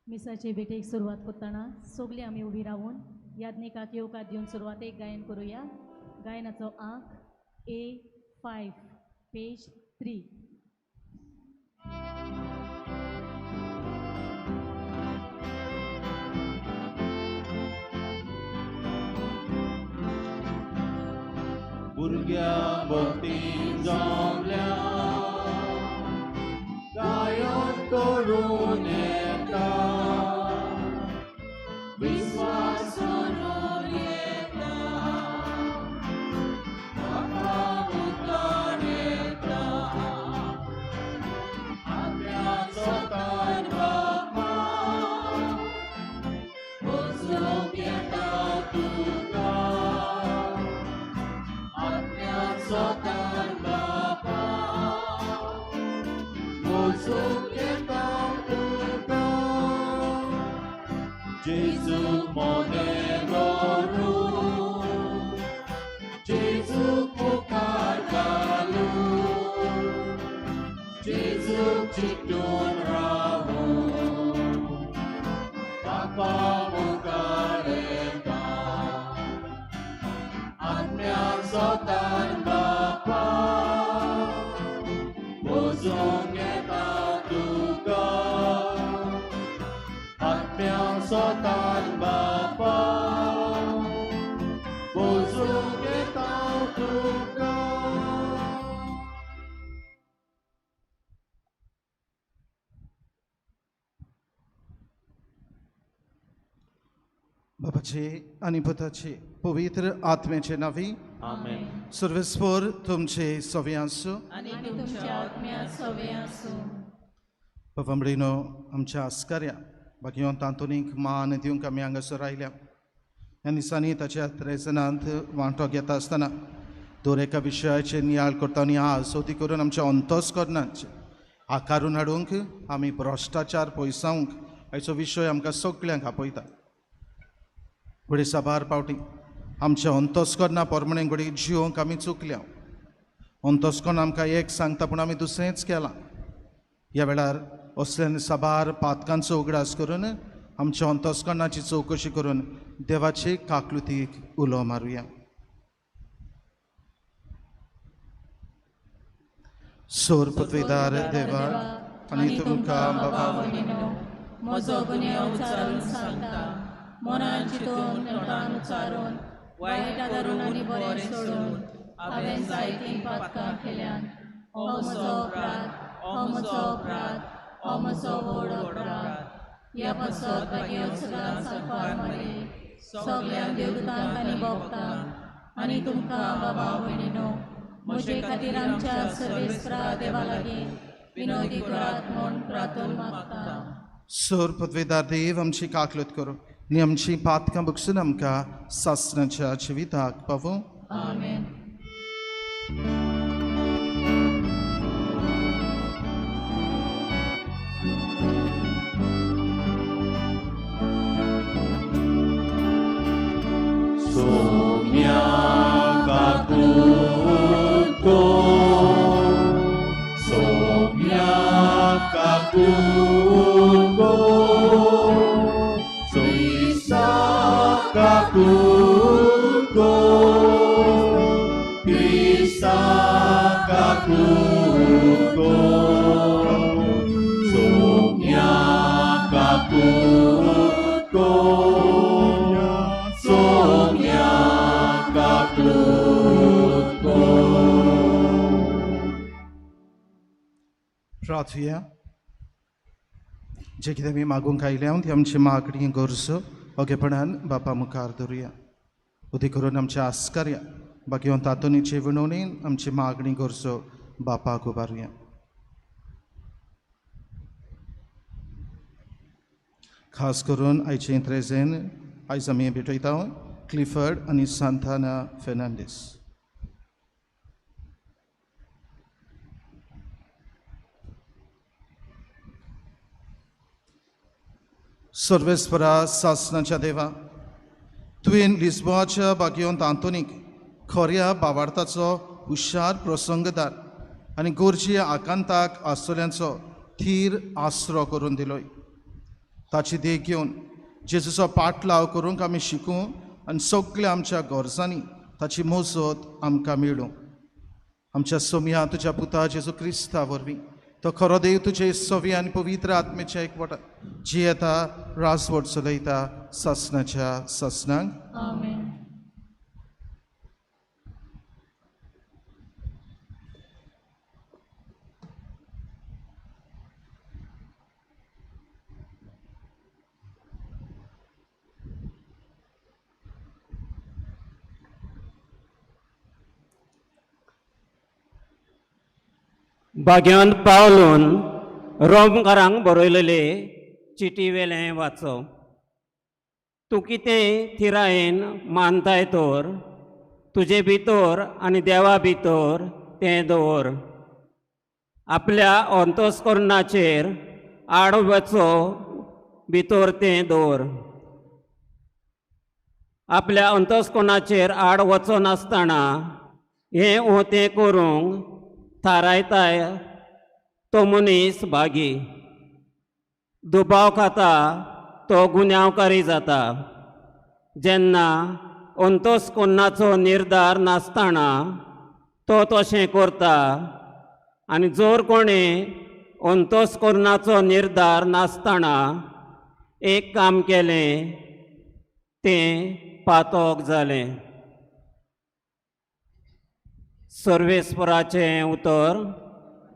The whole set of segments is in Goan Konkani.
मिसाचे भेटेक सुरवात करतना सगळीं आमी उबी रावन याज्ञिकाक येवकार दिवन सुरवातेक गायन करुया. गायनाचो आंक A5 page 3. भुरग्या भक्तीन जमल्या गायन करून येता, विस्वास करून येता, बापा मुखार येता, आत्म्या सोतान बापा वचूंक येता तुका, आत्म्या सोतान बापा वचूंक येता तुका. जेजू मोने धरून, जेजू मुखार घालून, जेजू चिकटून रावून बापा मुखार येता, आत्म्या सोतान बापा वचूंक येता तुका, आत्म्या सोतान बापा वचूंक येता तुका. बापाचे आनी पुताचे पवित्र आत्म्याचे नावी. आमेन. सर्वेस्पर तुमचे सवे आसूं. आनी तुमच्या आत्म्या सवे आसूं. बाबा भयणीनो, आमच्या आस्कार्या बाकी तांतूनीक मान दिवंक आमी हांगासर आयल्या. ह्या दिसांनी ताच्या त्रेजनांत वांटो घेता आसतना दर एका विशयाचेर नियाळ करता आनी आज सोदी करून आमच्या अंतस्करणाचेर आकारून हाडूंक आमी भ्रश्टाचार पयसावंक हाचो विशय आमकां सगल्यांक आपयता. घडये साबार पावटी आमच्या अंतस्करणा प्रमाणे घडये जिवंक आमी चुकल्या. अंतस्करण आमकां एक सांगता पूण आमी दुसरेंच केलां. ह्या वेळार असल्या साबार पातकांचो उगडास करून आमच्या अंतस्करणाची चवकशी करून देवाचे काकलुतीक उलो मारुया. सोर पदवीदार देवा आनी तुमकां बाबा भयणीनो, म्हजो गुन्यांव उच्चारून सांगता. मनान चिंतून तोंडान उच्चारून वायट आदारून आनी बरें सोडून हांवें जायतीं पातकां केल्यान. हो म्हजो अपराध, हो म्हजो अपराध, हो म्हजो व्हड अपराध. ह्या पासत भाग्य सदांच सांगपार मारी सगल्यांक देवदूतांक आनी भोगतांक आनी तुमकां बाबा भयणीनो म्हजे खातीर आमच्या सर्वेस्परा देवा लागीं विनोदी करात म्हूण प्रार्थना मागता. सोर पदवीदार देव आमची काकलूत करूं आनी आमची पातकां बगसून आमकां सासणाच्या जिविताक पावूं. आमेन. सोम्या काकूत को, सोम्या काकूत को, सोईसा काकूत को, क्रिस्ता काकूत को, सोम्या काकूत को, सोम्या काकूत को. प्रार्थुया. जे कितें आमी मागूंक आयल्या ती आमची मागणी गरजो ओगेपणान बापा मुखार धरुया. उदी करून आमच्या आस्कार्या बाकी तातोनीचे विणवणीन आमची मागणी गरजो बापाक उबारुया. खास करून आयचे त्रेजेन आयज आमी भेटयता क्लिफर्ड आनी सांताना फेर्नांडीस. सर्वेस्परा सासनाच्या देवा, तुवें लिस्बोआच्या बागयोंत आंतोनीक खऱ्या बावार्थाचो हुशार प्रसंगदार आनी गरजे आकांताक आसतल्यांचो थीर आसरो करून दिलोय. ताची देख घेवन जेजूचो पाटलाव करूंक आमी शिकूं आनी सगल्या आमच्या गरजांनी ताची मजत आमकां मेळूं. आमच्या सोमया तुज्या पुता जेजू क्रिस्ता वरवीं तो खरो देव तुजे सवी आनी पवित्र आत्मेच्या एकवटात जियेता राजवट चलयता सासनाच्या सासनांक. आमेन. भाग्यवंत पावलून रोमकारांक बरयलेले चिटी वेलें वाचो. तूं कितें थिरायेन मानताय तर तुजे भितर आनी देवा भितर तें दवर. आपल्या अंतस्करणाचेर आड वचो भितर तें दवर. आपल्या अंतस्करणाचेर आड वचनासतना हें वो तें करूंक थारायताय तो मनीस भागी. दुबाव खाता तो गुन्यांवकारी जाता. जेन्ना अंतस्करणाचो निर्धार नासतना तो तशें करता आनी जर कोणें अंतस्करणाचो निर्धार नासतना एक काम केलें तें पातक जालें. सर्वेस्पराचें उतर.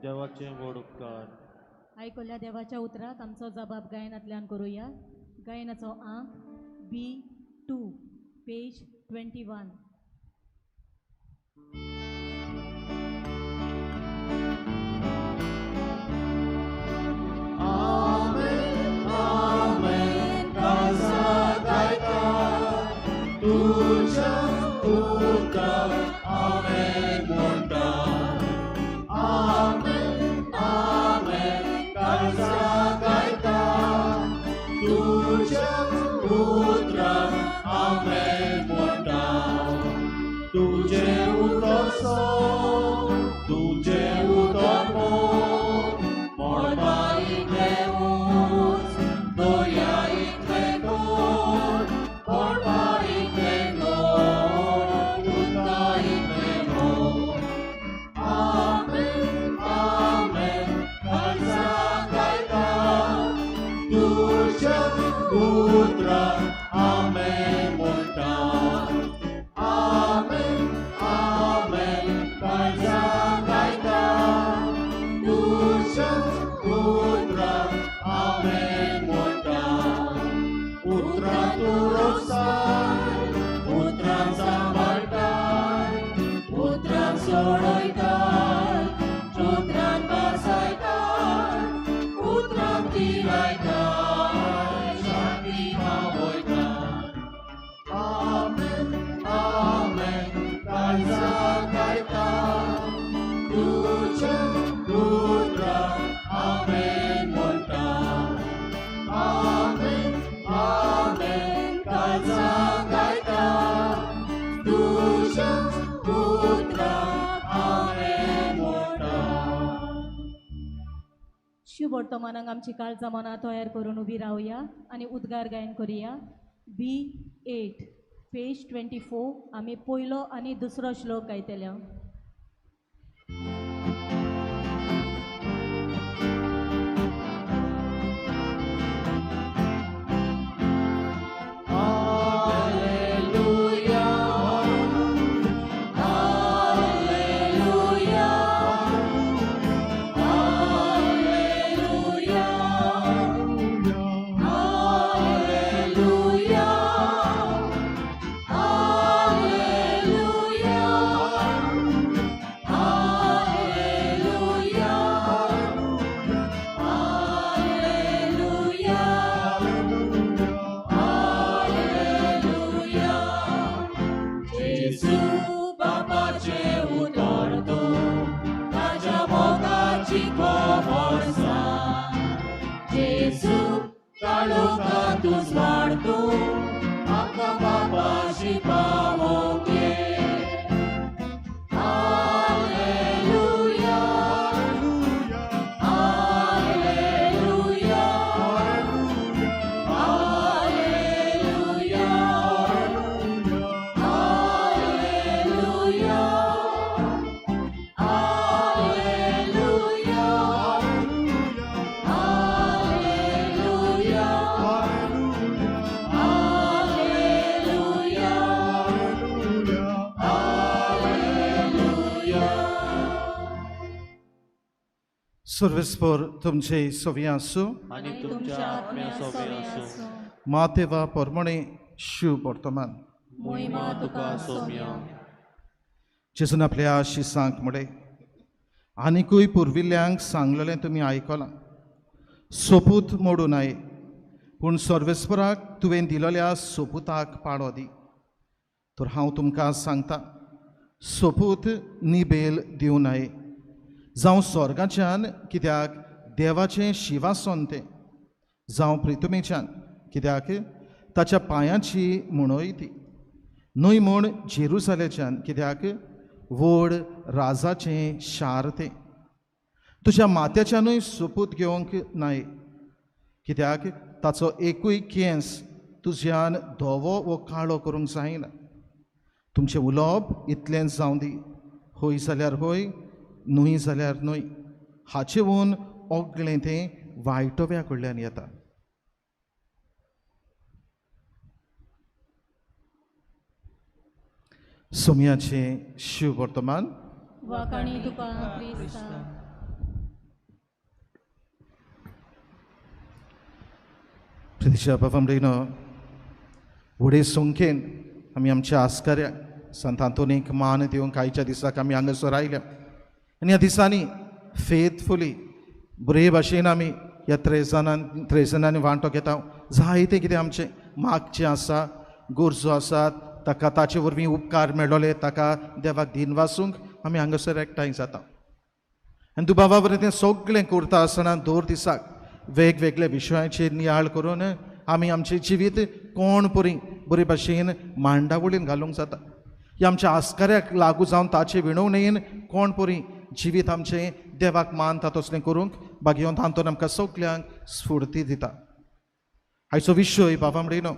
देवाचें व्हड उपकार. आयकुल्या देवाच्या उतराक आमचो जबाब गायनांतल्यान करुया. गायनाचो आंक B2 page 21. आमेन आमेन काळजा गायता तुज्या उतराक आमेन म्हणटा. आमेन आमेन काळजा गायता तुज्या उतराक आमेन म्हणटा. तुजें उतर सत, तुजें उतर मोग, मळबा इतलें ऊंच, दर्या इतलें खोल, मळबा इतलें खोल, उदका इतलें मोग. आमेन आमेन काळजा गायता तुज्या उतराक आमेन म्हणटा. आमेन आमेन काळजा गायता तुज्या उतराक आमेन म्हणटा. उतरां तूं रोसताय, उतरां सांबाळटाय, उतरां सोडयताय, उतरां बसयताय, उतरां तिरायताय, शांती पावयताय. आमेन आमेन काळजा गायता तुज्या उतराक आमेन म्हणटा. आमेन आमेन काळजा गायता तुज्या उतराक आमेन म्हणटा. शुभ वर्तमानाक आमची काळजां मनां तयार करून उबी रावया आनी उद्गार गायन करुया. B8 page 24. आमी पयलो आनी दुसरो श्लोक गायतले. Alleluia, Alleluia, Alleluia, Alleluia, Alleluia, Alleluia, Alleluia, Alleluia. Gesù बापाचें उतर तूं, ताज्या मोगाची खबर सांग. जेजू काळोखांत उजवाड तूं, आमकां बापाशी पावोवंक ये. Alleluia, Alleluia, सर्वेस्पर तुमचे सवी आसूं. आनी तुमच्या आत्म्या सोबे आसूं. मातेवा परमणे शिव वर्तमान. मोहिमा तुका सोम्या. जेजून आपल्या शिसांक म्हळें, आनिकूय पुर्विल्ल्यांक सांगलेलें तुमी आयकलां, सोपूत मोडूं नये, पूण सर्वेस्पराक तुवें दिलेल्या सोपुताक पाळो दी. तर हांव तुमकां सांगता, सोपूत निबेल दिवं नये, जावं स्वर्गाच्यान, कित्याक देवाचें शिवासन तें, जावं प्रितुमेच्यान, कित्याक ताच्या पांयाची म्हणय ती, न्हय म्हूण जेरुजाल्याच्यान, कित्याक व्हड राजाचें शार तें. तुज्या माथ्याच्यानूय सोपूत घेवंक नाय, कित्याक ताचो एकूय केंस तुज्यान धवो वो काळो करूंक जायना. तुमचें उलोवप इतलेंच जावं दी, हय जाल्यार हय, न्हय जाल्यार न्हय. हाचे वून ओगलें तें वायटोव्या कडल्यान येता. सोम्याचें शिव वर्तमान. वाखाणी तुका क्रिस्ता. प्रितीच्या बाबा, व्हडे संख्येन आमी आमच्या आस्कऱ्याक संत आंतोनीक मान दिवंक आयच्या दिसाक आमी हांगासर आयल्या. आनी ह्या दिसांनी फेथफुली बरे भाशेन आमी ह्या त्रेजनांनी वांटो घेता. जायते कितें आमचें मागचें आसा, गरजो आसात, ताका ताचे वरवीं उपकार मेळ्ळोले, ताका देवाक दिनवासूंक आमी हांगासर एकठांय जाता. आनी दुबावा वरवीं तें सगळें करता आसतना दर दिसाक वेगवेगळे विशयांचेर नियाळ करून आमी आमचें जिवीत कोण परी बरे भाशेन मांडावळीन घालूंक जाता. ही आमच्या आस्काऱ्याक लागू जावन ताचे विणवणेन कोण परी जिवीत आमचें देवाक मानता तसलें करूंक भाग्यवंत आंतोन आमकां सगल्यांक स्फूर्ती दिता. आयचो विशय बाबा म्हणिनो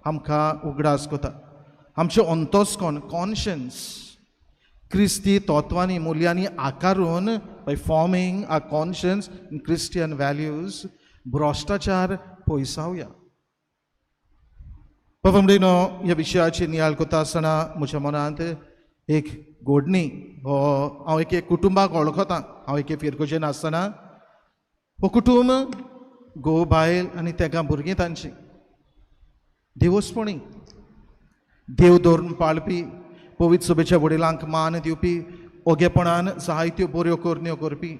आमकां उगडास करता आमचें अंतस्कोन कॉन्शन्स क्रिस्ती तत्वांनी मुल्यांनी आकारून, by forming a conscience in Christian values, भ्रश्टाचार पयसावया. बाबा म्हणिनो, ह्या विशयाचेर नियाळ करता आसतना म्हज्या मनांत एक घडणी हो, हांव एके कुटुंबाक वळखतां. हांव एके फिरगोजेन आसतना हो कुटुंब, घोव बायल आनी तेगां भुरगीं तांची, देवस्पणी, देव धर्म पाळपी, पवित्र सभेच्या वडिलांक मान दिवपी, ओगेपणान जायत्यो बऱ्यो करण्यो करपी,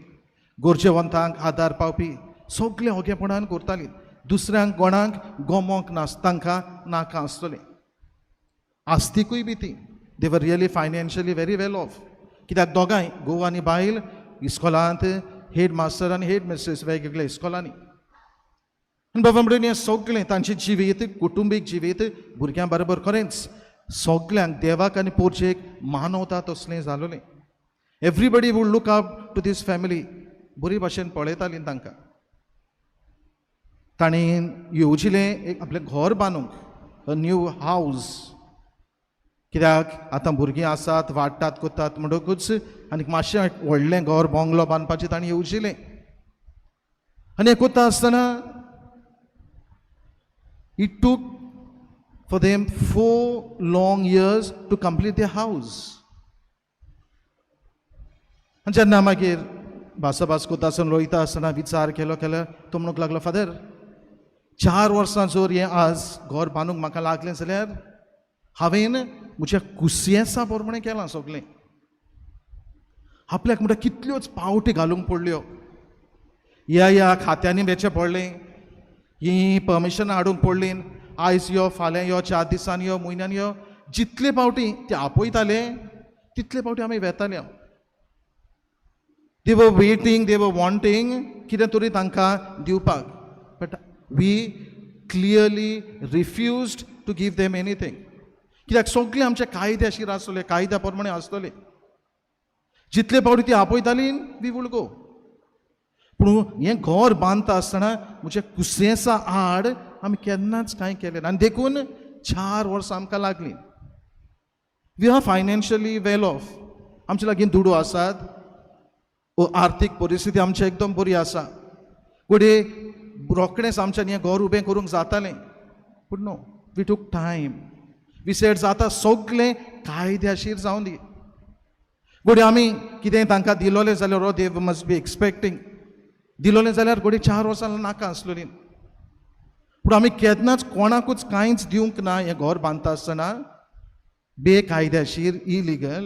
गरजेवंतांक आदार पावपी, सगळें ओगेपणान करतालीं. दुसऱ्यांक कोणाक गोमोंक नास तांकां नाका आसतलें. आस्तिकूय बी ती, they were really financially very well off, कित्याक दोगांय घोव आनी बायल इस्कोलांत हेड मास्टर आनी हेड मिस्ट्रेस वेगवेगळ्या इस्कोलांनी. आनी बाबा म्हणून हें सगळें तांचें जिवीत, कुटुंबीक जिवीत, भुरग्यां बरोबर खरेंच सगल्यांक देवाक आनी पोरचेक मानवता तसलें जालोलें. Everybody would look up to this family. बरी भाशेन पळयतालीं तांकां. तांणी येवजिलें एक आपलें घर बांदूंक, अ न्यू हावज, कित्याक आतां भुरगीं आसात, वाडटात करतात, म्हणटकूच आनीक मातशें व्हडलें घर, बंगलो बांदपाचें तांणी येवजिलें. आनी हें करता आसतना it took for them 4 long years to complete the house. आनी जेन्ना मागीर भासाभास करता आसतना, उलयता आसतना विचार केलो केलो, तो म्हणूंक लागलो, फादर, 4 वर्सां जर हें आज घर बांदूंक म्हाका लागलें जाल्यार हांवें म्हज्या कुसियेंसा प्रमाणें केलां सगळें. आपल्याक म्हणटा कितल्योच पावटी घालूंक पडल्यो, ह्या ह्या खात्यांनी वेचें पडलें, ही परमिशन हाडूंक पडली, आयज यो, फाल्यां यो, 4 दिसांनी यो, म्हयन्यान यो. जितले पावटी ते आपयताले तितले पावटी आमी वेताले. They were waiting, they were wanting कितें तरी तांकां दिवपाक, but we clearly refused to give them anything, कित्याक सगळे आमचे कायदेशीर आसतले, कायद्या प्रमाणे आसतले. जितले पावटी ती आपयताली, we would go. पूण हें घर बांदता आसतना म्हज्या कुसेंसा आड आमी केन्नाच कांय केलें ना आनी देखून 4 वर्सां आमकां लागलीं. We are financially well off. आमचे लागीं दुडू आसात, आर्थीक परिस्थिती आमची एकदम बरी आसा. घडये रोखडेंच आमच्यान हें घर उबें करूंक जातालें, पूण no, we took time. We said, जाता सगळें कायद्याशीर जावं दी. घडये आमी कितें तांकां दिलोलें जाल्यार they must be expecting. दिलोलें जाल्यार घोडये 4 वर्सां नाका आसलोलीं. पूण आमी केन्नाच कोणाकूच कांयच दिवंक ना. हें घर बांदता आसतना बेकायदेशीर, इलिगल,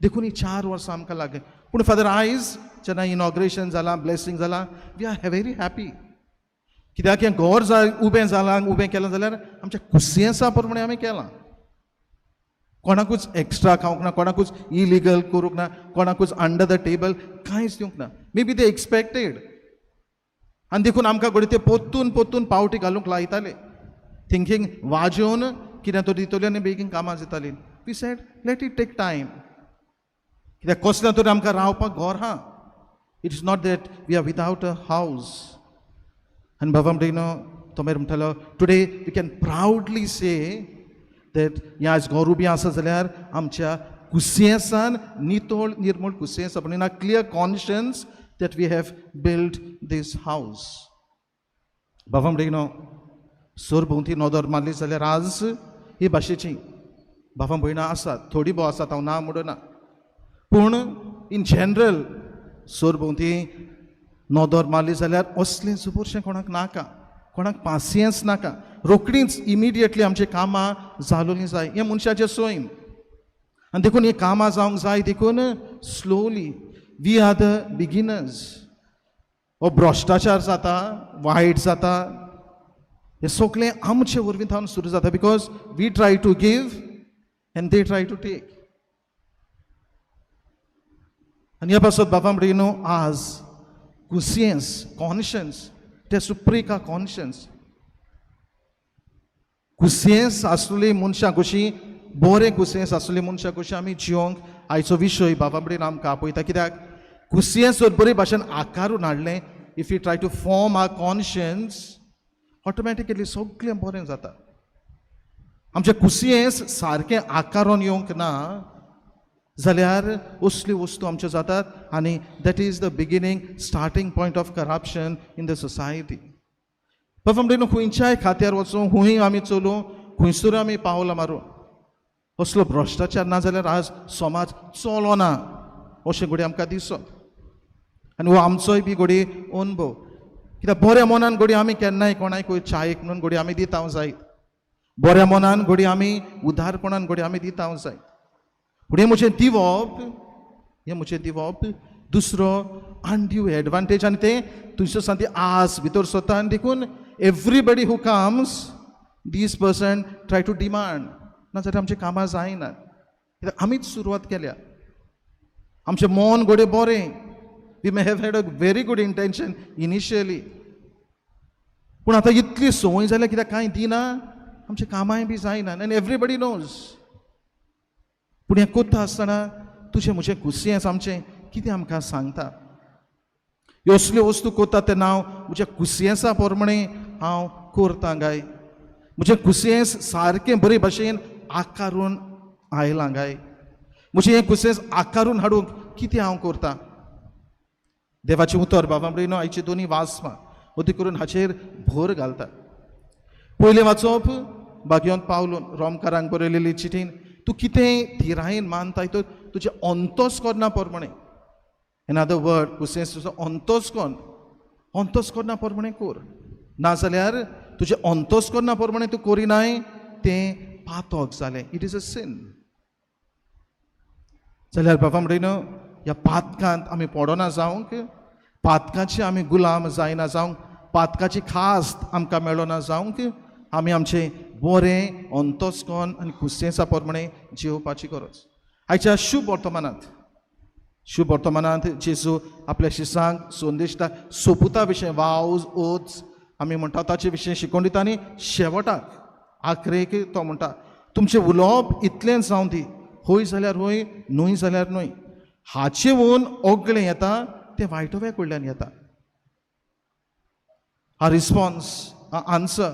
देखून ही 4 वर्सां आमकां लागलीं. पूण फादर आयज जेन्ना इनॉग्रेशन जालां, ब्लेसींग जालां, we are very happy. कित्याक हें घर जाय उबें जालां, उबें केलां जाल्यार आमच्या कुसियेंसा प्रमाणें आमी केलां. कोणाकूच एक्स्ट्रा खावंक ना, कोणाकूच इलिगल करूंक ना, कोणाकूच अंडर the table कांयच दिवंक ना. मे बी ते एक्सपेक्टेड आनी देखून आमकां घडये ते पोत्तून पोत्तून पावटी घालूंक लायताले, थिंकींग वाजोवन कितें तो दितली आनी बेगीन कामां जातालीं. We said let it take time. कित्याक कसलें तरी आमकां रावपाक घर आहा. It is not that we are without a house. आनी बाबा म्हणटा तो मागीर म्हणटालो, today we can proudly say that हें आयज घर उबें आसा जाल्यार आमच्या कुसियेंसान, नितळ निर्मळ कुसियेंस, in a clear conscience that we have build this house. बाबा म्हणटा सरभोंवती नदर मारली जाल्यार आज ही भाशेची बाबा भयणां आसात, थोडी भोव आसात, हांव ना म्हणना, पूण इन जनरल सरभोंवती नदर मारली जाल्यार असलें सुबरशें कोणाक नाका, कोणाक पासियेंस नाका. रोखडीच इमिडिएटली आमचीं कामां जालोलीं जाय. हें मनशाचें सैम आनी देखून हीं कामां जावंक जाय. देखून slowly we are the beginners. हो भ्रश्टाचार जाता, वायट जाता, हें सगळें आमचे वरवीं थावन सुरू जाता, because we try to give and they try to take. आनी ह्या पासत बाबा म्हणटा न्हू, आज कुसियेंस, कॉन्शियन्स, ते सुप्रीक अ कॉन्शियन्स. कुसियेंस आसलेली मनशां कशी, बरें कुसियेंस आसलेली मनशां कशी आमी जियोंक आयचो विशय बाबा कडेन आमकां आपयता. कित्याक कुसियेंस जर बरे भाशेन आकारून हाडलें, if you try to form our conscience, automatically सगळें बरें जाता. आमचें कुसियेंस सारकें आकारून येवंक ना जाल्यार असल्यो वस्तू आमच्यो जातात आनी that is the beginning, starting point of corruption in the society. बाबा म्हणटा खंयच्याय खात्यार वचूं, खंय आमी चलूं, खंयसर आमी पावलां मारूं, असलो भ्रश्टाचार ना जाल्यार आज समाज चलोना अशें घडये आमकां दिसत. आनी हो आमचोय बी घडये अणभव. कित्याक बऱ्या मनान घडये आमी केन्नाय कोणाकूय चायेक म्हणून घडये आमी दिता जायत, बऱ्या मनान घडये आमी उदारपणान घडये आमी दिता जायत, पूण हें म्हजें दिवप, हें म्हजें दिवप दुसरो अनड्यू एडवांटेज आनी तें थंयसर सान ती आस भितर सरता. आनी देखून everybody who comes, these person try to demand, नाजाल्यार आमचीं कामां जायना. कित्याक आमीच सुरवात केल्या. आमचें मन घडये बरें, we may have had a very good intention initially, पूण आतां इतली संवय जाल्या, कित्याक कांय दिना, आमचीं कामांय बी जायना आनी एवरीबडी नोज. पूण हें कोत्ता आसतना तुजें म्हजें कुसियेंस आमचें कितें आमकां सांगता? ह्यो असल्यो वस्तू कोत्ता तेन्ना हांव म्हज्या कुसियेंसा प्रमाणें हांव करता काय? म्हजें कुसियेंस सारकें बरे भाशेन आकारून आयलां काय? म्हजें हें कुसियेंस आकारून हाडूंक कितें हांव करता? देवाचें उतर बाबा न्हू आयची दोनी वाचपां अदी करून हाचेर भर घालता. पयलें वाचप भाग्योंत पावलून रोमकारांक बरयलेली चिटीन, तूं कितें थिरायेन मानताय तो तुजें अंतस्करणा प्रमाणें, इन अदर वर्ड कुसियेंस तुजो अंतस्करण, अंतस्करणा प्रमाणें कर, नाजाल्यार तुजें अंतस्करणा प्रमाणें तूं करिनाय तें पातक जालें, it is a sin. जाल्यार बाबा म्हणटा न्हू, ह्या पातकांत आमी पडना जावंक, पातकाची आमी गुलाम जायना जावंक, पातकाची खास्त आमकां मेळना जावंक, आमी आमचें बरें अंतस्करण आनी कुसियेंसा प्रमाणें जिवपाची गरज. आयच्या शुभ वर्तमानांत, शुभ वर्तमानांत जेजू आपल्या शिसांक संदेश दिता सोपुता विशय, वावज ओच आमी म्हणटा ताचे विशय शिकोवन दिता. आनी शेवटाक आखरेक तो म्हणटा, तुमचें उलोवप इतलेंच जावं दी, हय जाल्यार हय, न्हय जाल्यार न्हय. हाचे वून ओगळें येता तें वायटोव्या कडल्यान येता. A response, a answer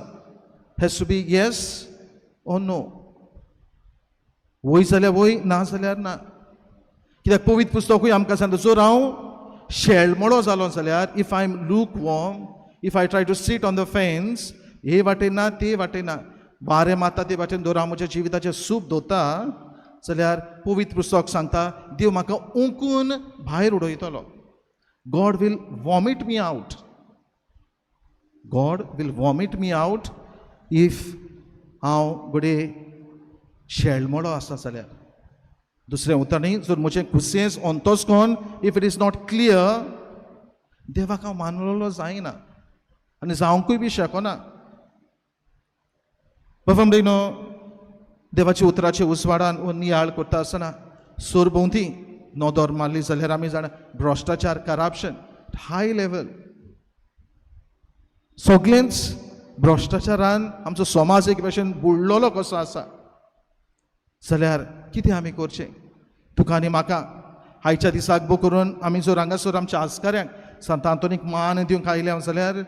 has to be yes or no. वय जाल्यार वय, ना जाल्यार ना. कित्याक पवित्र पुस्तकूय आमकां सांगता, जर हांव शेळमळो जालो जाल्यार, if I am lukewarm, if I try to sit on the fence, हे वाटेन ना ते वाटेन ना, वारें मारता ते वाटेन दवर हांव म्हज्या जिविताचें सूप दवरता जाल्यार पवित्र पुस्तक सांगता, देव म्हाका उंकून भायर उडयतलो. God will vomit me out. God will vomit me out if हांव घडये शेळमोडो आसा जाल्यार. दुसरें उतरांनी, जर म्हजें कुसेंस अंतस्कोन if it is not clear, देवाक हांव मानलेलो जायना आनी जावंकूय बी शकना. बाबा, देवाच्या उतराचे उजवाडान वो नियाळ करता आसतना सरभोंवती नदर मारली जाल्यार आमी जाणा, भ्रश्टाचार, करप्शन हाय लेवल, सगळेंच भ्रश्टाचारान आमचो समाज एक भशेन बुडलेलो कसो आसा. जाल्यार कितें आमी करचें? तुका आनी म्हाका आयच्या दिसाक बो करून आमी जर हांगासर आमच्या आस्काऱ्यांक, सांत आंतोनीक मान दिवंक आयल्या जाल्यार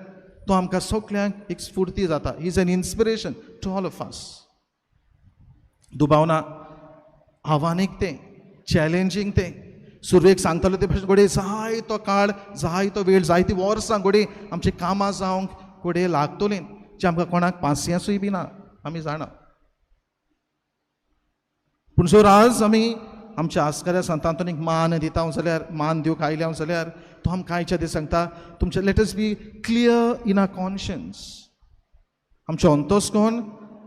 तो आमकां सगल्यांक एक स्फुर्ती जाता. Is an inspiration to all of us. दुबावना, आव्हानीक तें, चॅलेंजींग तें. सुरवेक सांगतालो ते भशेन, घडये जायतो काळ, जायतो वेळ, जायतीं वर्सां घडये आमची कामां जावंक घडये लागतलीं, जी आमकां कोणाक पासियेंसूय बी ना, आमी जाणा. पूण जर आज आमी आमच्या आस्काऱ्या सांत आंतोनीक मान दिता जाल्यार, मान दिवंक आयल्या जाल्यार, तो आमकां आयच्या दीस सांगता, तुमचें, let us be clear in our conscience. आमचें अंतस्कोन,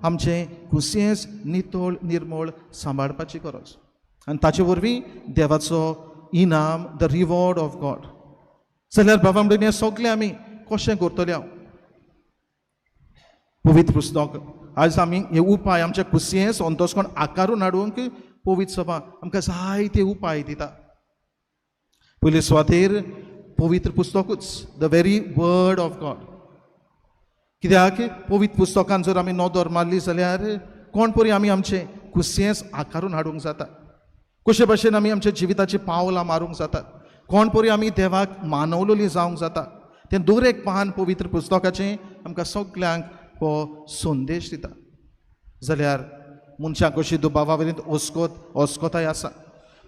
आमचें कुसियेंस नितळ निर्मळ सांबाळपाची गरज आनी ताचे वरवीं देवाचो इनाम, the reward of God. जाल्यार बाबा म्हणून हें सगळें आमी कशें करतले? हांव पवित्र पुस्तक आज आमी हे उपाय, आमच्या कुसियेंस अंतस्कोण आकारून हाडूंक पवित्र सभा आमकां जायते उपाय दिता. पयले सुवातेर पवित्र पुस्तकूच, the very word of God. कित्याक पवित्र पुस्तकान जर आमी नदर मारली जाल्यार कोण परी आमी आमचें कुसियेंस आकारून हाडूंक जाता, कशे भशेन आमी आमच्या जिविताची पावलां मारूंक जातात, कोण परी आमी देवाक मानवलेली जावंक जाता, तें दर एक पान पवित्र पुस्तकाचें आमकां सगल्यांक हो संदेश दिता. जाल्यार मनशां कशी दुबावा वयल्यान अस्कोताय आसा,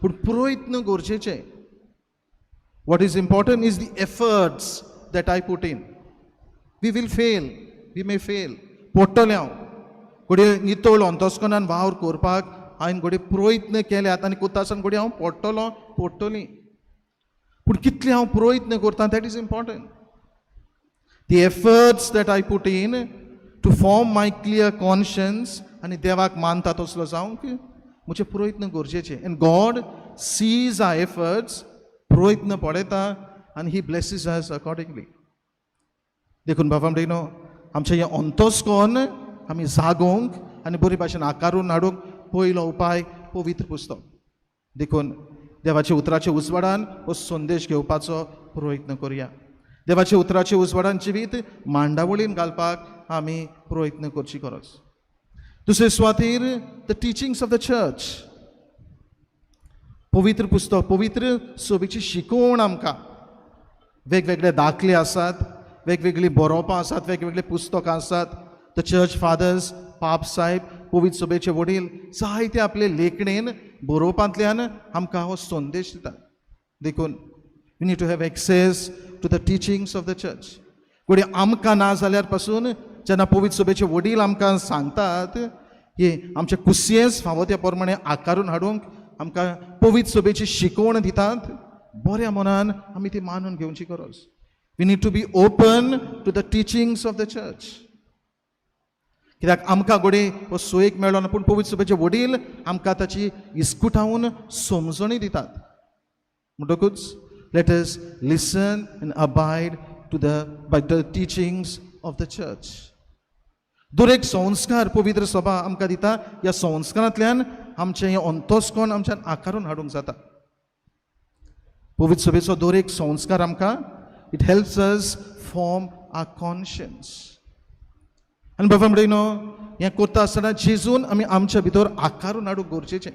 पूण प्रयत्न गरजेचे. What is important is the efforts that I put in. We will fail, we may fail. पडटलें हांव घडये. नितळ अंतस्कनान वावर करपाक हांवें घडये प्रयत्न केल्यात आनी करता आसतना घडये हांव पडटलो, पडटली. पूण कितले हांव प्रयत्न करता, that is important. The efforts that I put in to form my clear conscience आनी देवाक मानता तसलो जावंक म्हजे प्रयत्न गरजेचे. And God sees our efforts, प्रयत्न पळयता आनी He blesses us accordingly. देखून बाबा भयणो, आमचें हें अंतस्कोन आमी जागोवंक आनी बरी भाशेन आकारून हाडूंक पयलो उपाय पवित्र पुस्तक. देखून देवाच्या उतराच्या उजवाडान हो संदेश घेवपाचो प्रयत्न करुया. देवाच्या उतराच्या उजवाडान जिवीत मांडावळीन घालपाक आमी प्रयत्न करची गरज. दुसरे सुवातेर the teachings of the church. पवित्र पुस्तक, पवित्र सभेची शिकवण. आमकां वेगवेगळे दाखले आसात, वेगवेगळीं बरोवपां आसात, वेगवेगळीं पुस्तकां आसात. The church fathers, पाप साहेब, पवित्र सभेचे वडील जायते आपले लेखणेन, बरोवपांतल्यान आमकां हो संदेश दितात. देखून we need to have access to the teachings of the church. घडये आमकां ना जाल्यार पासून जेन्ना पवित्र सभेचे वडील आमकां सांगतात, हे आमचे कुसियेंस फावो त्या प्रमाणे आकारून हाडूंक आमकां पवित्र सभेची शिकवण दितात, बऱ्या मनान आमी ती मानून घेवची गरज. We need to be open to the teachings of the church. कित्याक आमकां घडये हो सोयीक मेळ्ळो ना, पूण पवित्र सभेचे वडील आमकां ताची इस्कुटावन समजणी दितात. म्हणटकूच let us listen and abide to the by the teachings of the church. दर एक संस्कार पवित्र सभा आमकां दिता. ह्या संस्कारांतल्यान आमचें हें अंतस्कोन आमच्यान आकारून हाडूंक जाता. पवित्र सभेचो दर एक संस्कार आमकां, it helps us form our conscience. आनी बाबा भयणो, हें करता आसतना जेजून आमी आमच्या भितर आकारून हाडूंक गरजेचें.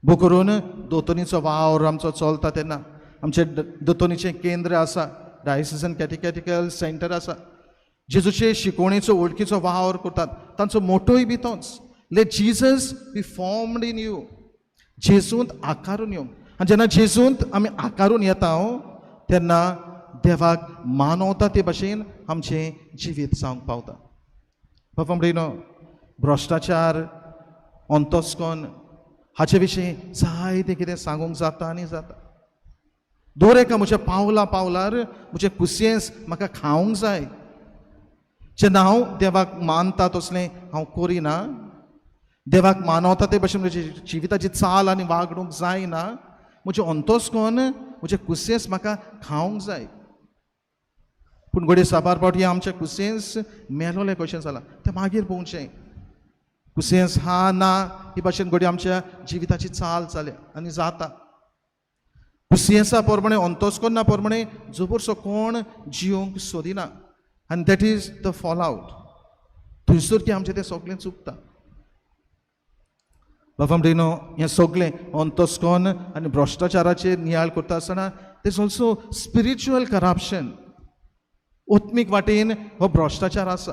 बो करून दोतोनीचो वावर आमचो चलता तेन्ना आमचें दोतोनीचें केंद्र आसा, डायसिसन कॅटिकॅटिकल सेंटर आसा, जेजूचे शिकवणेचो, वळखीचो वावर करतात. तांचो मोटोय बी तोच, let Jesus be formed in you. जेजूंत आकारून येवंक. आनी जेन्ना जेजूंत आमी आकारून येता तेन्ना देवाक मानवता ते भाशेन आमचें जिवीत जावंक पावता. बाबा भयणो, भ्रश्टाचार, अंतस्कन हाचे विशीं जायतें कितें सांगूंक जाता आनी जाता. दर एका म्हज्या पावला पावलार म्हजें कुसियेंस म्हाका खावंक जाय. जेन्ना हांव देवाक मानता तसलें हांव करिना, देवाक मानवता ते भशेन म्हजी जिविताची चाल आनी वागणूक जायना, म्हजें अंतस्कोन म्हजें कुसियेंस म्हाका खावंक जाय. पूण घडये साबार फावटी आमचें कुसियेंस मेलोलें कशें जालां तें मागीर पळोवचें. कुसियेंस हा ना ही भाशेन घडये आमच्या जिविताची चाल जाल्या आनी जाता. कुसियेंसा प्रमाणे अंतस्कोना प्रमाणे जबरसो कोण जियोंक सोदिना आनी that is the fall out. थंयसर की आमचें तें सगळें चुकता. बाबा भयणीनो, हें सगळें अंतस्कोन आनी भ्रश्टाचाराचेर नियाळ करता आसतना there is also spiritual corruption. आत्मीक वाटेन हो भ्रश्टाचार आसा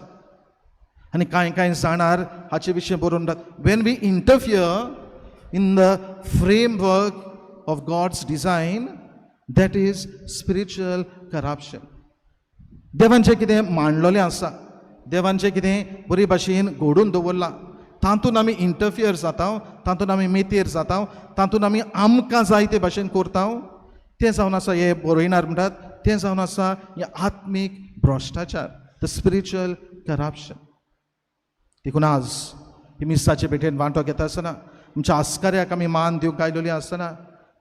आनी कांय कांय जाणार हाचे विशीं बरोवन, when we interfere in the framework of God's design, that is spiritual corruption. देवान जें कितें मांडलेलें आसा, देवान जें कितें बरी भाशेन घडोवन दवरलां, तातूंत आमी इंटरफियर जाता, तातूंत आमी मेतेर जाता, तातूंत आमी आमकां जाय ते भाशेन करता, तें जावन आसा हे बरयणार म्हणटात तें जावन आसा हें आत्मीक भ्रश्टाचार, the spiritual corruption. देखून आज ही मिसाचे भेटेन वांटो घेता आसतना आमच्या आस्कार्याक आमी मान दिवंक आयलेली आसतना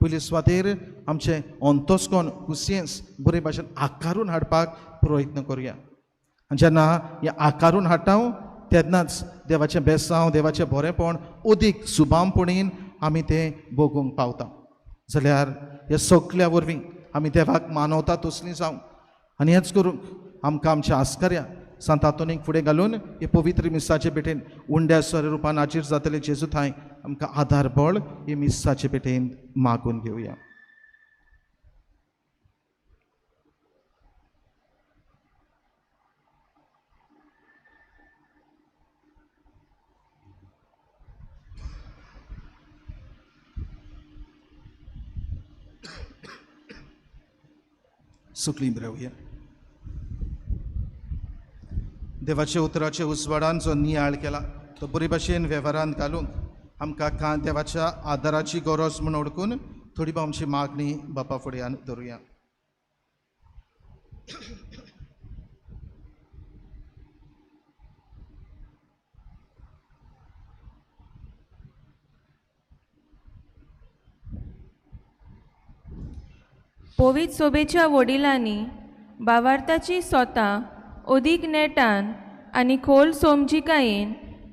पयले सुवातेर आमचें अंतस्कोन कुसियेंस बरे भाशेन आकारून हाडपाक प्रयत्न करुया. आनी जेन्ना हें आकारून हाडटा तेन्नाच देवाचें बेसांव, देवाचें बरेंपण अदीक सुबामपणीन आमी तें भोगूंक पावता. जाल्यार ह्या सगल्या वरवीं आमी देवाक मानवता तसलीं जावं आनी हेंच करूंक आमकां आमच्या आस्कार्या सांत आंतोनीक फुडें घालून हे पवित्र मिसाचे भेटेन उंड्या सर रुपान हाजीर जातले जेजू थांय आमकां आदार बळ हे मिसाचे भेटेन मागून घेवया. सुकलीं रावया. देवाच्या उतराचे उजवाडान जो नियाळ केला तो बरी भाशेन वेव्हारान घालूंक आमकां कां देवाच्या आदाराची गरज म्हूण ओळखून थोडी आमची मागणी बापा फुड्यान धरुया. पवित्र सोबेच्या वडिलांनी बावार्थाची सोता अदीक नेटान आनी खोल समजिकायेन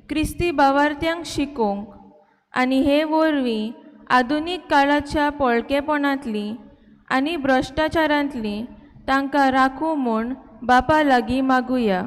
क्रिस्ती बावार्थ्यांक शिकोवंक आनी हे वरवीं आधुनीक काळाच्या पोळकेपणांतली आनी भ्रश्टाचारांतली तांकां राखूं म्हूण बापा लागीं मागुया.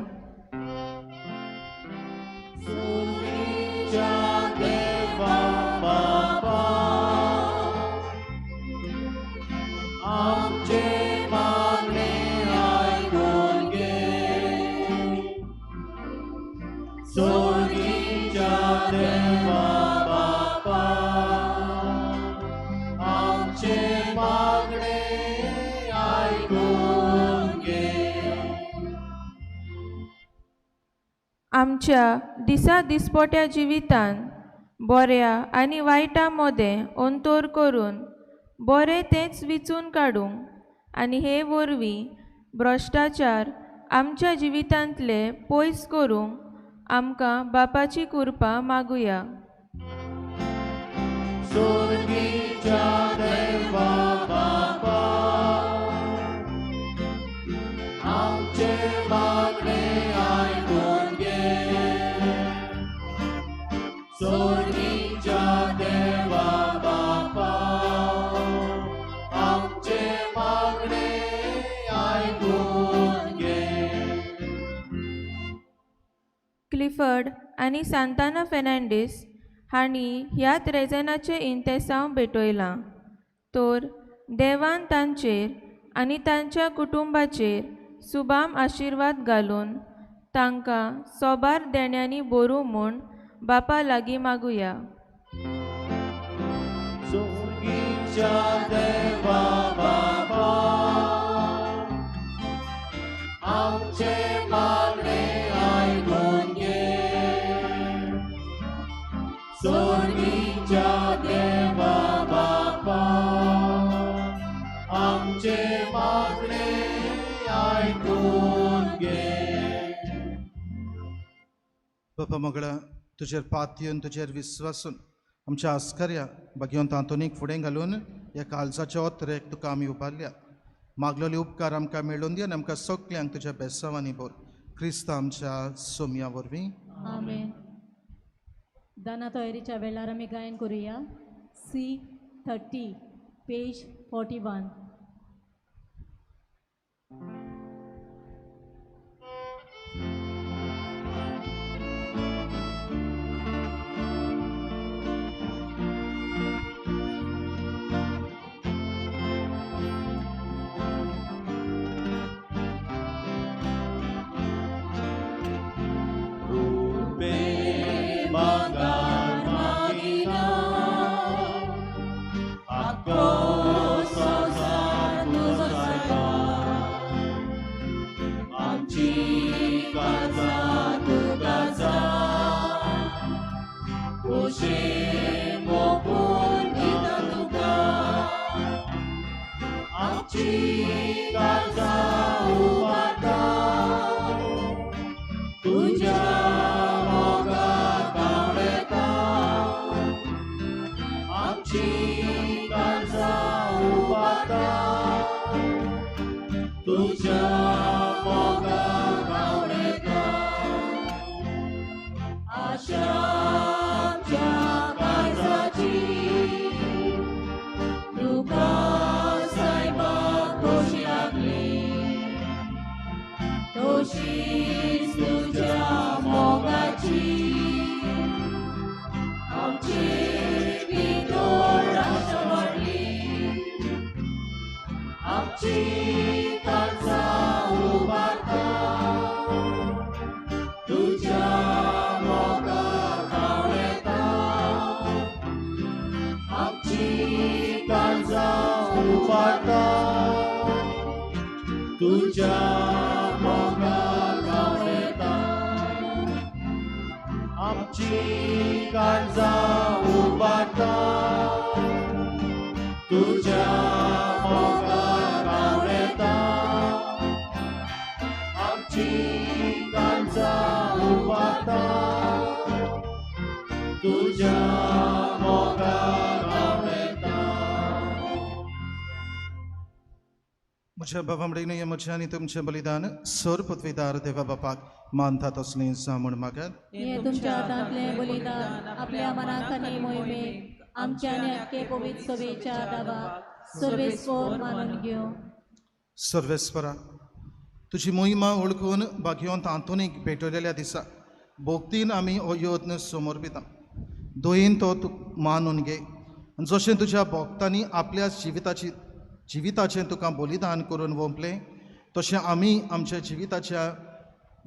आमच्या दिसा दिसपट्या जिवितान बऱ्या आनी वायटा मदें अंतर करून बरें तेंच विचून काडूंक आनी हे वरवीं भ्रश्टाचार आमच्या जिवितांतले पयस करूंक आमकां बापाची कृपा मागुया. क्लिफर्ड आनी सांताना फेर्नांडीस हांणी ह्या त्रेजनाचें इंतेसांव भेटयलां तर देवान तांचेर आनी तांच्या कुटुंबाचेर सुबाम आशिर्वाद घालून तांकां सोबार देण्यांनी भरूं म्हूण बापा लागीं मागुया. सोर्गीच्या देवा बापा आमचे बापा मोगळा तुजेर पातयेवन तुजेर विस्वासून आमच्या आस्कर्या भाग्यवंत आंतोनीक फुडें घालून ह्या काळजाच्या ओतरेक तुका आमी उबारल्या. मागलेले उपकार आमकां मेळून दी आनी आमकां सगल्यांक तुज्या बेसांवांनी भर. क्रिस्त आमच्या सोमया वरवीं. आमेन. दाना तयारीच्या वेळार आमी गायन करुया. C30 page 41. म्हज्या बाबा म्हज्या आनी तुमचें बलिदान सर पृथ्वीदार देवा बापाक मानता तसलें जावं म्हूण मागात. हें तुमच्या हातांतलें बलिदान आपल्या मनाक आनी मोहिमेक आमच्या आनी आख्खे पवित्र सभेच्या दावाक सर्वेस्पर मानून घेवं. सर्वेस्परा तुजी मोहिमा वळखून भाग्यवंत आंतोनीक भेटयलेल्या दिसा भोक्तीन आमी हो यत्न समर्पिता. दयेन तो तूं मानून घे आनी जशें तुज्या भक्तांनी आपल्या जिविताचें तुका बलिदान करून वोंपलें तशें आमी आमच्या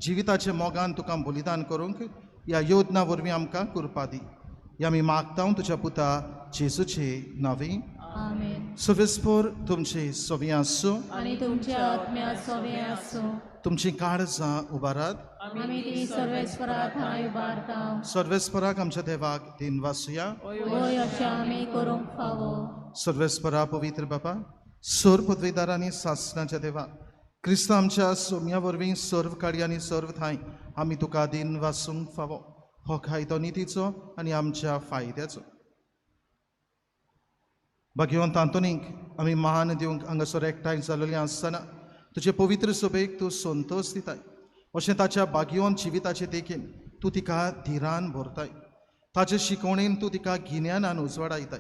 जिविताच्या मोगान तुका बलिदान करूंक ह्या योजना वरवीं आमकां कृपा दी. ह्या आमी मागता तुज्या पुता जेजूचे नांवी. आमेन. सर्वेस्पर तुमचे सवी आसूं आनी तुमच्या आत्म्या सवी आसूं. तुमची काळजां उबारात. आमी ती सर्वेस्परा ठांय उबारता. सर्वेस्पराक आमच्या देवाक दिन वासुया. वय अशें आमी करूंक फावो. सर्वेस्परा पवित्र बापा सर्व पदवीदार आनी सासणाच्या देवा क्रिस्त आमच्या सोम्या वरवीं सर्व काळी आनी सर्व ठांय आमी तुका दिन वासूंक फावो. हो कायदो नितीचो आनी आमच्या फायद्याचो. भाग्यवंत आंतोनीक आमी मान दिवंक हांगासर एकठांय जाल्लेली आसतना तुजे पवित्र सभेक तूं संतोश दिताय. अशें ताच्या भाग्यवंत जिविताचे देखीन तूं तिका धिरान भरताय. ताचे शिकवणेन तूं तिका गिन्यानान उजवाडायताय.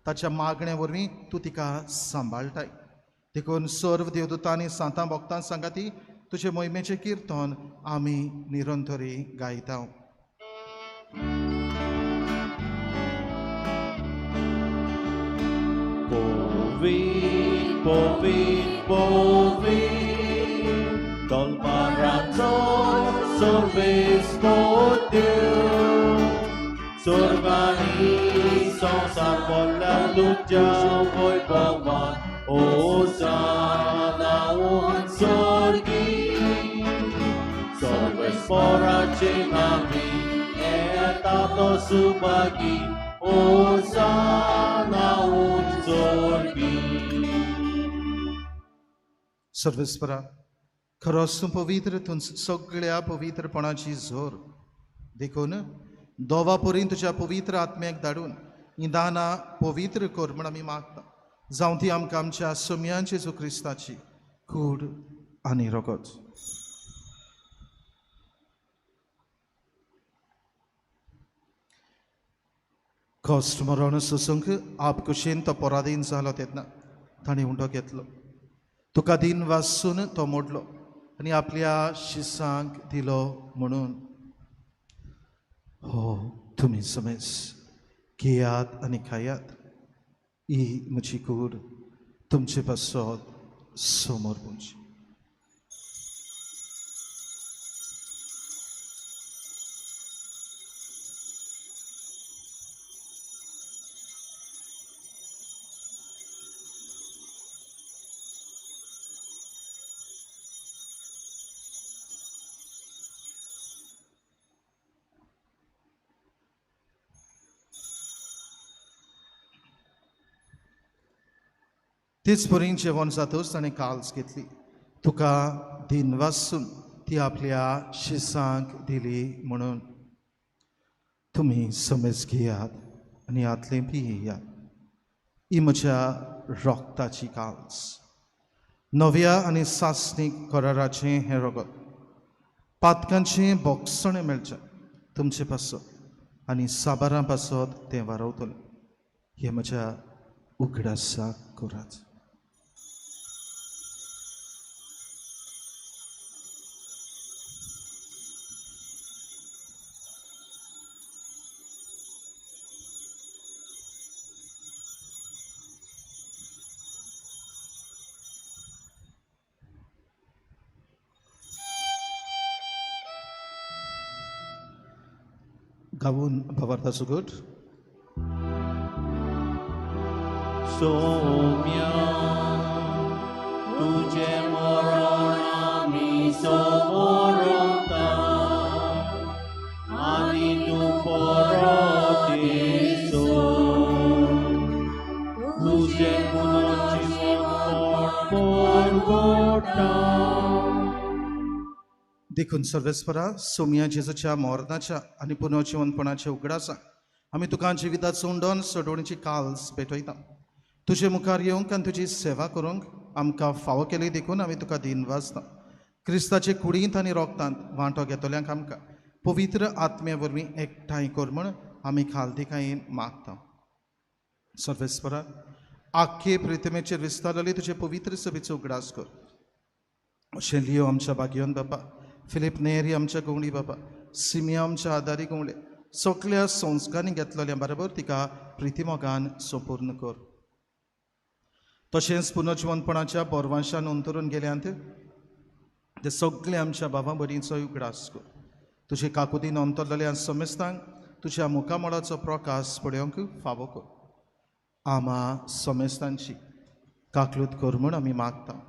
ताच्या मागण्या वरवीं तूं तिका सांबाळटाय. देखून सर्व देवदूतांनी सांतां भक्तां सांगाती तुजे मोहिमेचें किर्तन आमी निरंतरी गायता. Povit, povit, povit, Tolmarato sorves podio, Sorgani संसार बोलल्या तुझ्या वैभवान, ओसाना उत्सर्गी, सर्वेस्पराचे नामी येता तो सुभागी, ओसाना उत्सर्गी. सर्वेस्परा खरोच तूं पवित्र, तूं सगळ्या पवित्रपणाची जोर देखून दोवा पुरीन तुज्या पवित्र आत्म्याक धाडून हीं दानां पवित्र कर म्हण आमी मागता, जावं ती आमकां आमच्या सोम्यान जेजू क्रिस्ताची कूड आनी रगत. कश्ट मरण सोसूंक आपकुशीन तो पराधीन जालो तेन्ना ताणें उंडो घेतलो, तुका दिन वासून तो मोडलो आनी आपल्या शिसांक दिलो म्हणून हो तुमी समेज घेयात आनी खायात, ही म्हजी कूड तुमचे पासत समोर पुंची. तीच परीन जेवण जातूच ताणें काल्स घेतली, तुका दिनवासून ती आपल्या शिसांक दिली म्हणून तुमी समज घेयात आनी हातलें पियात. ही म्हज्या रोगताची काल्स, नव्या आनी सासणीक कराराचें हें रगत, पातकांचें बोगसणें मेळचें तुमचे पासत आनी साबारां पासत तें वारवतलें. हें म्हज्या उगडासाक करात. गावून भवार्था सुगट. सोम्या तुझे मरण आमी समोरता आनी तूं परत येसो, तुझें पुनर्जिवनपण परगटा. देखून सर्वेस्परा सोम्या जेजूच्या मरणाच्या आनी पुनर्जिवनपणाच्या उगडासा आमी तुका जिविताचो उंडोन सोडवणीची काल्स भेटयता. तुजे मुखार येवंक आनी तुजी सेवा करूंक आमकां फावो केली देखून आमी तुका दिन वाजता. क्रिस्ताचे कुडींत आनी रोगतांत वांटो घेतल्यांक आमकां पवित्र आत्म्या वरवीं एकठांय कर म्हण आमी खालदिकायेन मागता. सर्वेस्परा आख्खे प्रितमेचेर विस्तारलेली तुजे पवित्र सभेचो उगडास कर. अशें लियो आमच्या भाग्योन बाबा, फिलीप नेरी आमच्या गवणी बाबा, सिमिया आमच्या आदारी गवळे, सगल्या संस्कारांनी घेतलेल्या बरोबर तिका प्रितिमोगान संपूर्ण कर. तशेंच पुनर्जिवनपणाच्या बोरवांशान अंतरून गेल्यांत ते सगळे आमच्या बाबा भयणींचो उगडास कर. तुजे काकुतीन अंतरलेल्या समेस्तांक तुज्या मुखामळाचो प्रकाश पळोवंक फावो कर. आमा समेस्तांची काकलूत कर म्हूण आमी मागता.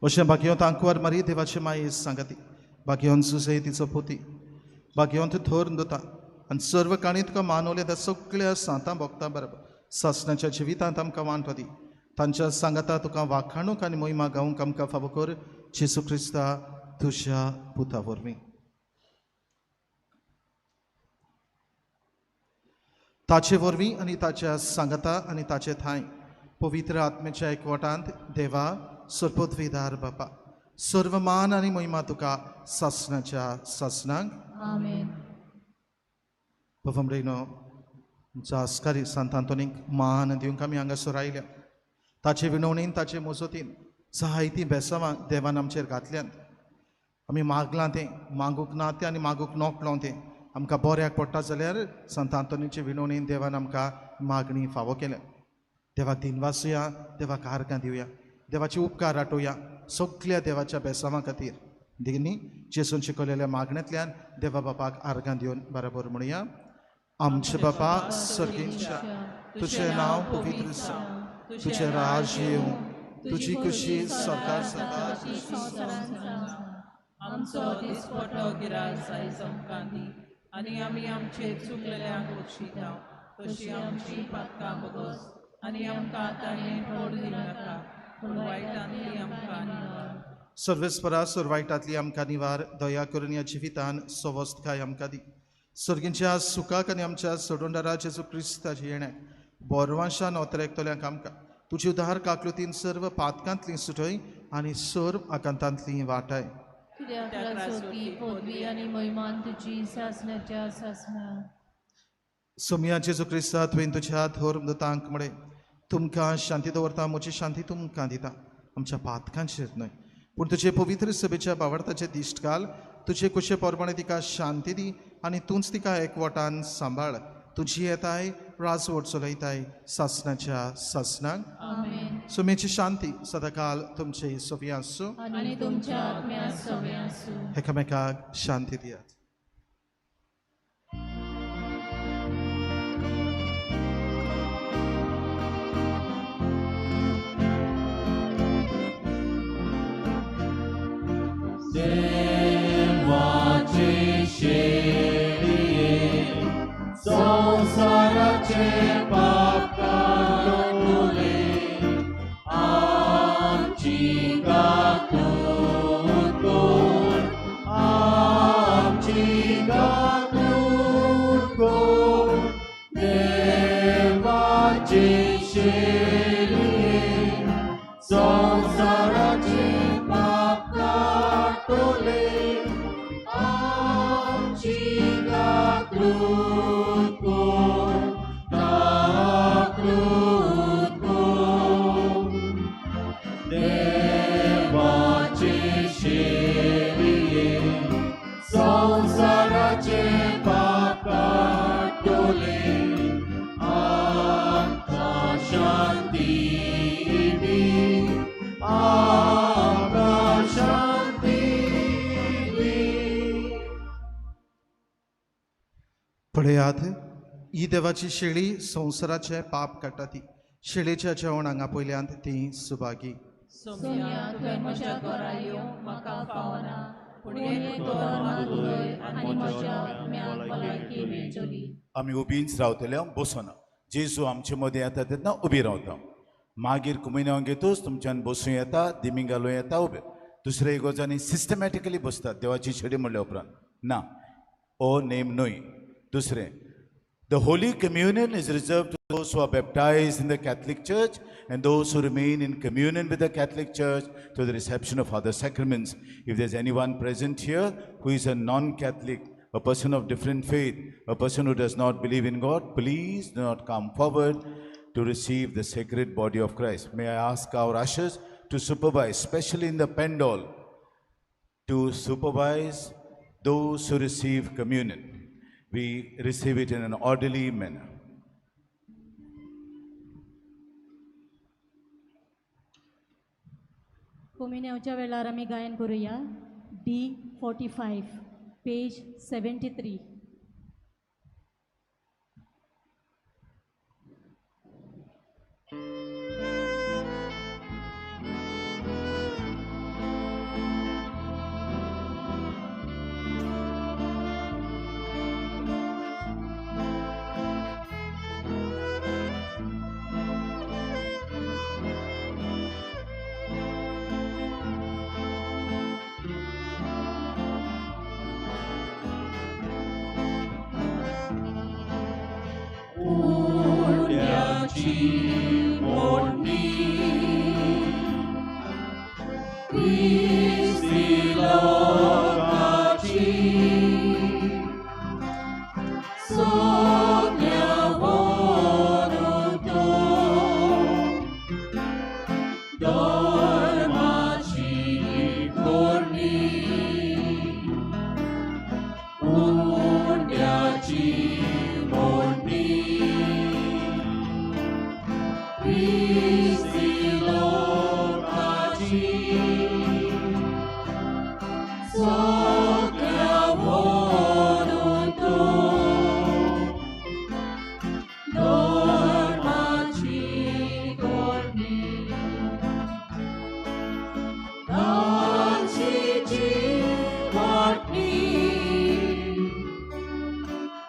अशें भाग्योंत आंकवार मारी देवाचे मायेस सांगाती, भाग्योंत सुजय तिचो पोती, भाग्योंत थोर दुता आनी सर्व काणी तुका मानवले त्या सगळ्या सांतां भोगता बरोबर सासणाच्या जिवितांत आमकां वांटो दी. तांच्या सांगाता तुका वाखाणूंक आनी मोहिमा गावंक आमकां फावो कर, जेजू क्रिस्ता तुज्या पुता वरवीं. ताचे वरवीं आनी ताच्या सांगाता आनी ताचे ठांय पवित्र आत्म्याच्या एकवटांत देवा सर्वोत्विदार बापा सर्व मान आनी महिमा तुका सासणाच्या सासणांक. आमेन. बाबा आमच्या आस्कारी सांत आंतोनीक मान दिवंक आमी हांगासर आयल्या. ताचे विनवणीन ताचे मोजोतीन जायतीं बेसांवां देवान आमचेर घातल्यांत. आमी मागलां तें मागूंक ना तें आनी मागूंक नोकलो तें आमकां बऱ्याक पडटा जाल्यार सांत आंतोनीचे विनवणीन देवान आमकां मागणी फावो केल्या. देवाक दिनवासुया, देवाक आर्गां दिवया, देवाचे उपकार आठोवया सगल्या देवाच्या बेसांवां खातीर. देखीन जेजून शिकयलेल्या मागण्यांतल्यान देवा बापाक आर्गां दिवन बरोबर म्हणुया. आमचे बापा सर्गींच्या, तुजें नांव पवित्र जावं, तुजें राज्य येवं, तुजी खुशी सरकार जाता. आमचो दिसपटो गिरास आयज आमकां दी आनी आमी आमचे चुकलेल्यांक बक्षिता तशी आमची पातकां बगस आनी आमकां ताणें पड दिवनाका पूण वायटांतली आमकां निवार. सर्वेस्परा सुरवायटांतली आमकां निवार दया करून ह्या जिवितान सवस्तकाय आमकां दी. सर्गींच्या सुखाक आनी आमच्या सोडूनदारा जेजू क्रिस्ताचे येण्याक बोरवांशान ओतरेकतल्यांक आमकां तुजी उदार काकलुतीन सर्व पातकांतली सुटय आनी सर्व आकांतांतली वाटाय. कित्याक राजवटी पदवी आनी महिमान तुजी सासणाच्या सासणा. सोमया जेजू क्रिस्ता तुवें तुज्या धर्म दुतांक म्हळें तुमकां शांती दवरता, म्हजी शांती तुमकां दिता. आमच्या पातकांचेर न्हय पूण तुजे पवित्र सभेच्या बावडताचे दिश्ट घाल. तुजे कुशे प्रमाणे तिका शांती दी आनी तूंच तिका एकवटान सांबाळ. तुजी येताय राजवट चलयताय सासणाच्या सासणाक. आमेन. सुमेची शांती सदाकाल तुमचे सोबी आसूं आनी तुमच्या आत्म्या सोबी आसूं. एकामेकाक शांती दियात. देवाचे शेळये संवसाराचे पाप काडटले आमची काकूट कर, आमची काकूट कर. देवाचे शेळये संवसाराचे पाप काडटले आमची काकूट कर, काकूट कर. देवाचे शेळये संवसाराचे पाप काडटले आमकां शांती दी, आमकां शांती दी. पळयात ही देवाची शेळी संवसाराचे पाप काडटा ती शेळेच्या जेवण हांगा पयल्यांत ती सुभागी. सोम्या तुवें म्हज्या घरा येवंक म्हाका फावना, पूण एक उतर मात उलय आनी म्हज्या आत्म्याक भलायकी मेळटली. आमी उबींच रावतले, बसना. जेजू आमचे मदें येता तेन्ना उबी रावता. मागीर कुमिन्यांव घेतूच तुमच्यान बसूं येता, दिमी घालूं येता उबे. दुसरे इगोजांनी सिस्टमॅटिकली बसतात देवाची शेडी म्हणल्या उपरांत ना, हो नेम न्हय. दुसरें, The Holy Communion is reserved to those who are baptized in the Catholic Church and those who remain in communion with the Catholic Church to the reception of other sacraments. If there's anyone present here who is a non-Catholic, a person of different faith, a person who does not believe in God, please do not come forward to receive the sacred body of Christ. May I ask our ushers to supervise, especially in the pendol, to supervise those who receive communion. We receive it in an orderly manner. कोमिन्यांवच्या वेळार आमी गायन करुया. D 45 page 73. उंड्याची मोडणी क्रिस्ती लोकाची सगळ्या व्हरून तो धर्माची कोरणी. उंड्याची मोडणी क्रिस्ती लोकाची सगळ्या व्हरून तो धर्माची कोरणी. दासीची वाटणी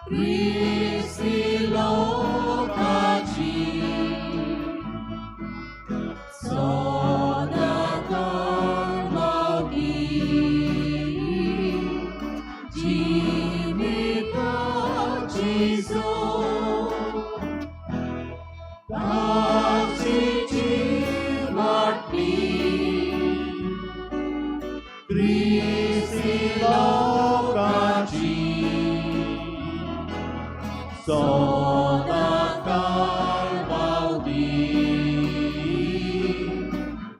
क्रिस्ती लोकाची सदाकाळ. क्रिस्ती लोकाची सदाकाळ पावती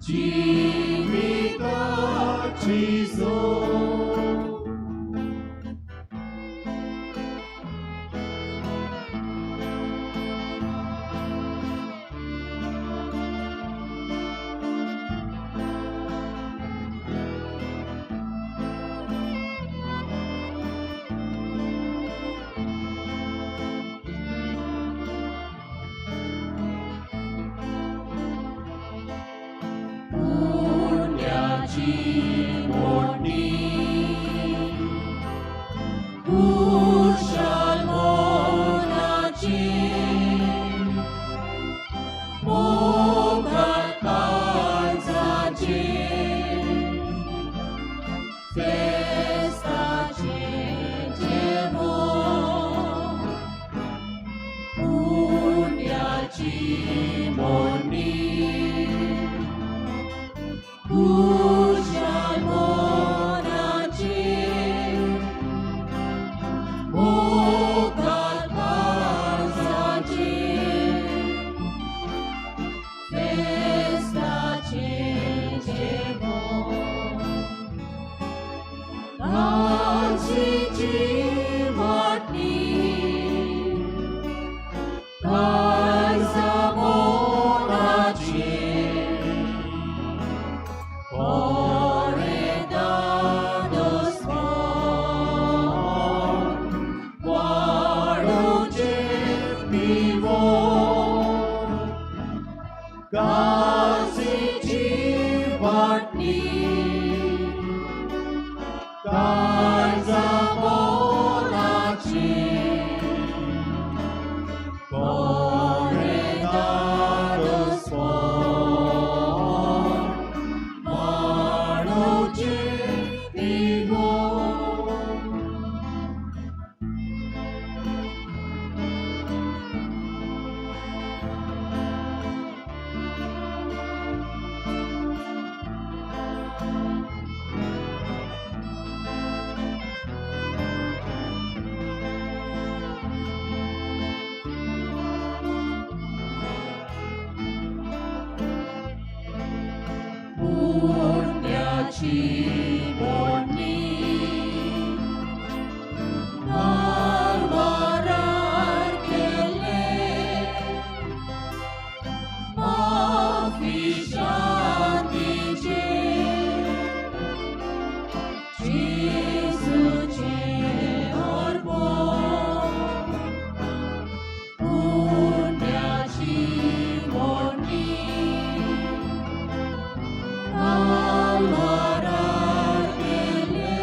जिविताची जोड. पुण्याची मोडणी कुशल मनाची मोगात काळजाची फेस्ताचे जेवण. पुण्याची मोडणी कुशल मनाची मोगात काळजाची फेस्ताचे जेवण. काळजीची वाटणी काळजा मनाची काळजीची वाटणी काळजा मनाची कोरे धाडसपण वाडोवचें पिवोन. पुण्याची मोडणी कारभारार केले माफी शांतीचे जेजूचे अर्पण. पुण्याची मोडणी कारभारार केले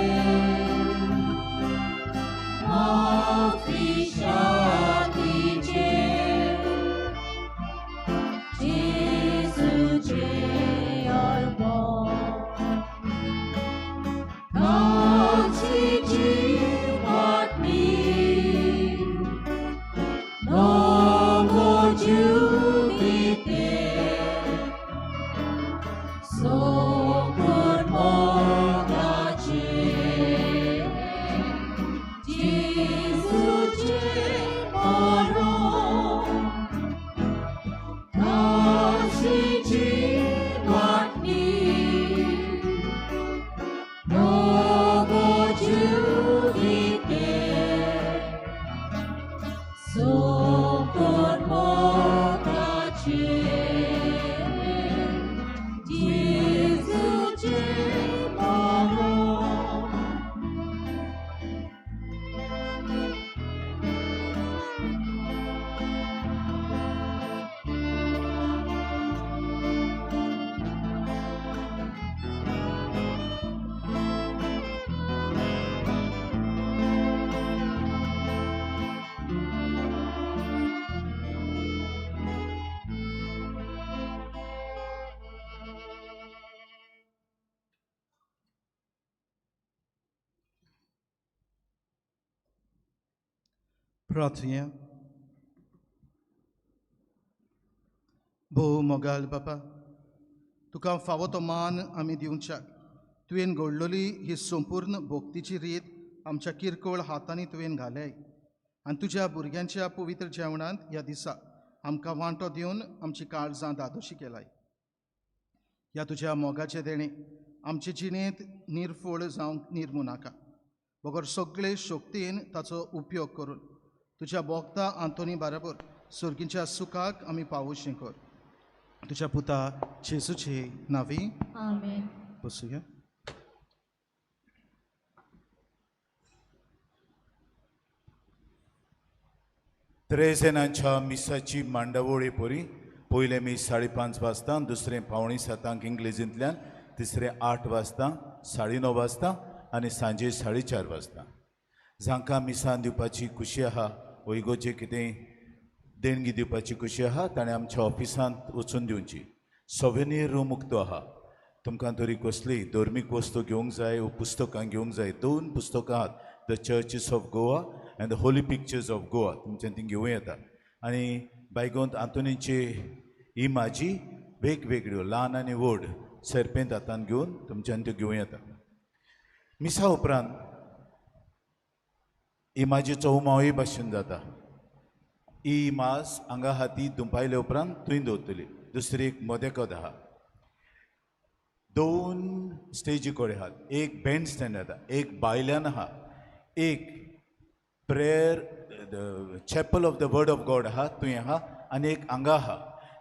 माफी शांतीचे जेजूचे अर्पण. काळजीची वाटणी नवो जीव दिते सोपूर मोगाचे जेजूचे मरण. काळजीची वाटणी नवो जीव दिते सोपूर मोगाचे जेजूचे मरण. प्रार्थया. भोव मोगाल बापा, तुका फावो तो मान आमी दिवच्याक तुवें घडलोली ही संपूर्ण भक्तीची रीत आमच्या किरकोळ हातांनी तुवें घाल्याय आनी तुज्या भुरग्यांच्या पवित्र जेवणांत ह्या दिसा आमकां वांटो दिवन आमची काळजां दादोशी केलाय. ह्या तुज्या मोगाचें देणें आमचे जिणेंत निर्फळ जावंक निर्मू नाका, बगर सगळे शक्तीन ताचो उपयोग करून तुज्या भोगता आंतोनी बराबर सर्गीच्या सुखाक आमी पावोवचें कर. तुज्या पुता जेजूचे नांवी आमेन. बसुया. त्रेजेनांच्या मिसाची मांडावळी परी पयलें मीस 5:30 वाजता, दुसरें 6:45 इंग्लिजींतल्यान, तिसरें 8 वाजता, 9:30 वाजता आनी सांजे 4:30 वाजता. जांकां मिसान दिवपाची खुशी आहा वो इगोर्जे कितें देणगी दिवपाची खुशी आहा ताणें आमच्या ऑफिसांत वचून दिवची. सोवेनीर रूम उक्तो आहा, तुमकां तरी कसली धर्मीक वस्तू घेवंक जाय वो पुस्तकां घेवंक जाय, 2 पुस्तकां आहात, the churches of Goa and the holy pictures of Goa, तुमच्यान ती घेवं येता. आनी बायगोंत आंतोनीची ही म्हाजी वेगवेगळ्यो ल्हान आनी व्हड सरपेंत हातान घेवन तुमच्यान त्यो घेवं येता. मिसा उपरांत इमाजीचो उमावय भाशेन जाता. ही इमाज हांगा आहा ती दुंपायले उपरांत थंय दवरतली. दुसरी एक मदेकद आहा, 2 स्टेजी कडेन आहात, एक बँड स्टँड आहा, एक भायल्यान आहा, एक prayer chapel of the word of God आहा थंय आहा आनी एक हांगा आहा.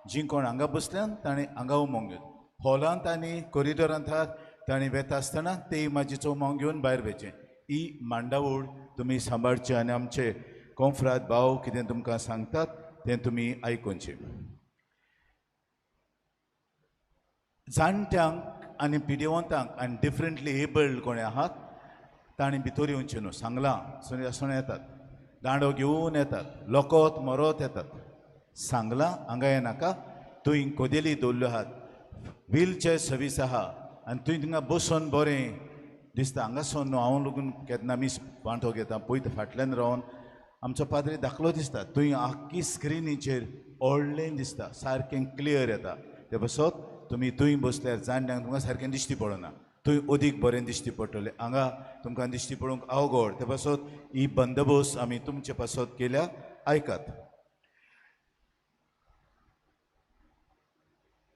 जी कोण हांगा बसल्यान ताणें हांगा उमोंग घेवन हॉलांत आनी कॉरिडोरांत आहात ताणें वेता आसतना ते इमाजीचो उमाव घेवन भायर वचचें. ही मांडावळ तुमी सांबाळची आनी आमचे कोंफ्राद भाव कितें तुमकां सांगतात तें तुमी आयकुचें. जाणट्यांक आनी पिडेवंतांक आनी डिफरंटली एबल्ड कोणें आहात ताणें भितर येवचें न्हू, सांगलां. सुण्यासुण्या येतात, दांडो घेवन येतात, लोकोत मरोत येतात, सांगलां हांगा येनाका. थंय कदेली दवरल्यो आहात, व्हीलचेर सर्वीस आहा आनी थंय थिंगा बसून बरें दिसता. हांगासोन न्हू हांव लागून केन्ना मीस वांटो घेता पळयता फाटल्यान रावन आमचो पाद्री धाकलो दिसता, थंय आख्खी स्क्रिनीचेर व्हडलें दिसता, सारकें क्लियर येता. ते पासत तुमी थंय बसल्यार जाणट्यांक तुमकां सारकें दिश्टी पडना, थंय अदीक बरें दिश्टी पडटलें, हांगा तुमकां दिश्टी पडूंक अवघड. ते पासत ही बंदोबस्त आमी तुमचे पासत केल्या, आयकात.